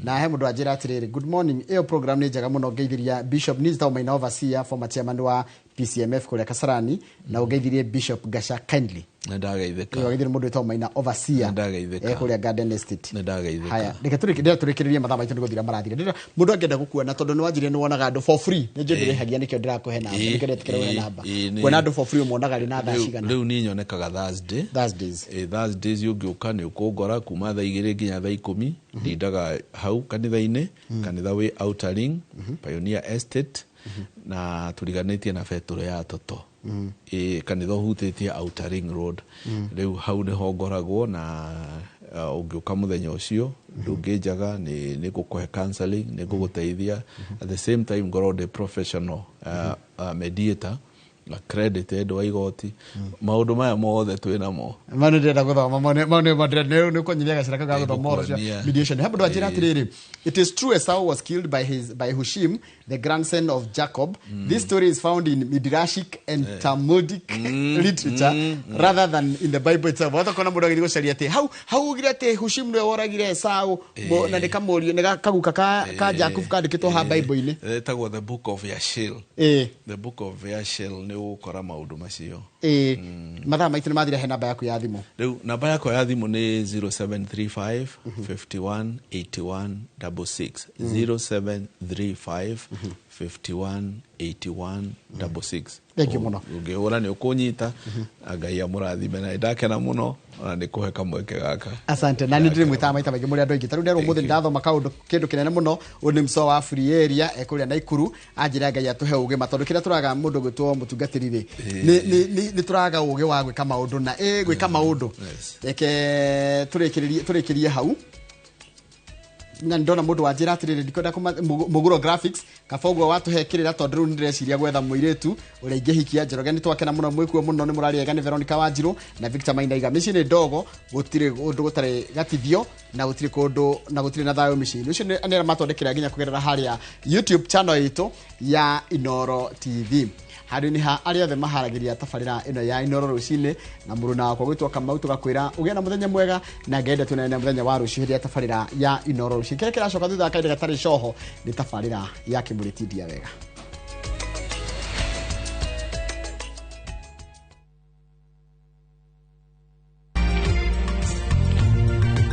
Na he mũndũ anjĩra atĩrĩrĩ, "Good morning, ĩyo program nĩ njega mũno. Ngeithĩria Bishop Nita Maina, overseer, former chairman wa PCMF kũrĩa Kasarani, na ũngeithirie Bishop Gasha kindly." Nĩ ndageithĩka. Ĩyo mũndũ wĩtagwo Maina overseer. Nĩ ndageithĩka. Kũrĩa Garden Estate. Nĩ ndageithĩka. Haya, reke tũrĩkĩrĩrie, tũrĩkĩrĩrie, mathaa maitũ nĩ gũthira marathira. Ndĩrenda mũndũ angĩenda gũkuona, tondũ nĩ wanjirie nĩ wonaga andũ for free, nĩ njũĩ ndĩrĩhagia, nĩkĩo ndĩrakũhe namba, nĩkĩo ndetĩkĩra ũhe namba. Kuona andũ for free ũmonaga rĩ na thaa cigana? Rĩu niĩ nyonekaga Thursday. Thursdays. Thursdays ũngĩũka nĩ ũkũngora kuma thaa 2 nginya thaa 10. Ndindaga hau kanitha-inĩ, kanitha wĩ Outer Ring, Pioneer Estate, na tũriganĩtie na betũrũ ya Toto. Kanitha ũhutĩtie Outer Ring Road. Rĩu hau nĩho ngoragwo, na ũngĩũka mũthenya ũcio ndũngĩnjaga. Nĩ ngũkũhe counseling, nĩ ngũgũteithia. At the same time ngorwo ndĩ professional mediator accredited wa igoti. Maũndũ maya mothe twĩ namo. Mau nĩ ndĩrenda gũthoma, mau nĩ nĩ ũkũnyiria gacĩra kau ga gũthoma ũhoro ũcio. Nĩngũkuonia. Mediation. He mũndũ anjĩra atĩrĩrĩ, "It is true Esau was killed by Hushim, the grandson of Jacob. This story is found in Midrashic and Talmudic literature rather than in the Bible itself." Wata kona mũndũ agĩthiĩ gũcaria atĩ hau ugire atĩ Hushim nĩwe woragire Esau, na nĩ kamũriũ, nĩ kaguka ka Jacob kandĩkĩtwo ha Bible-inĩ. Ĩtagwo The Book of Yashil. The Book of Yashil, nĩ ũgũkora maũndũ macio. Mathaa maitũ nĩ mathira. He namba yaku ya thimũ. Rĩu namba yakwa ya thimũ nĩ 0735 51 81 66, 0735 51 81 66. Thank you mũno. Ũngĩhũra nĩ ũkũnyita, na Ngai amũrathime, na nĩndakena mũno ona nĩ kũhe kamweke gaka. Asante, na nĩ ndĩrĩmwĩtaga maita maingĩ mũrĩ andũ aingĩ. Tarĩu nderwo ũmũthĩ nĩndathoma kaũndũ kĩndũ kĩnene mũno. Ũyũ nĩ mco wa free area kũrĩa Naikuru. Anjĩra Ngai atũhe ũgĩ ma, tondũ kĩrĩa tũraga mũndũ gwĩtwo mũtungatĩri rĩ, nĩ tũraga ũgĩ wa gwĩka maũndũ na gwĩka maũndũ. Reke tũrĩkĩrĩrie hau, na ndona mũndũ wanjĩra atĩrĩrĩ, ndikwenda mũguro graphics, kaba ũguo watũhe kĩrĩra, tondũ rĩu nĩndĩreciria gwetha mũirĩtu ũrĩa ingĩhikia. Njoroge, nĩ twakena mũno, mwĩkuo mũno, nĩ mũrarĩega. Nĩ Veronica Wanjirũ na Victor Mainaiga. Mĩciĩ nĩ ndogo, gũtirĩ ũndũ gũtarĩ gatithio, na gũtirĩ kũndũ na gũtirĩ na thayũ mĩciĩ-inĩ. Ũcio nĩ arĩa matwandĩkĩra nginya kũgerera harĩa YouTube channel itũ ya Inoro TV. Handũ-inĩ ha arĩa othe maharagĩria tabarĩra ĩno ya Inoro rũcinĩ na mũruna wakwa gwĩtwo Kamau, tũgakwĩra ũgĩe na mũthenya mwega, na ngenda tuonane mũthenya wa rũciũ hĩndĩ ya tabarĩra ya Inoro rũcinĩ. Kĩrĩa kĩracoka thutha wa kahinda gatarĩ coho nĩ tabarĩra ya Kĩmũrĩ Tindia Wega.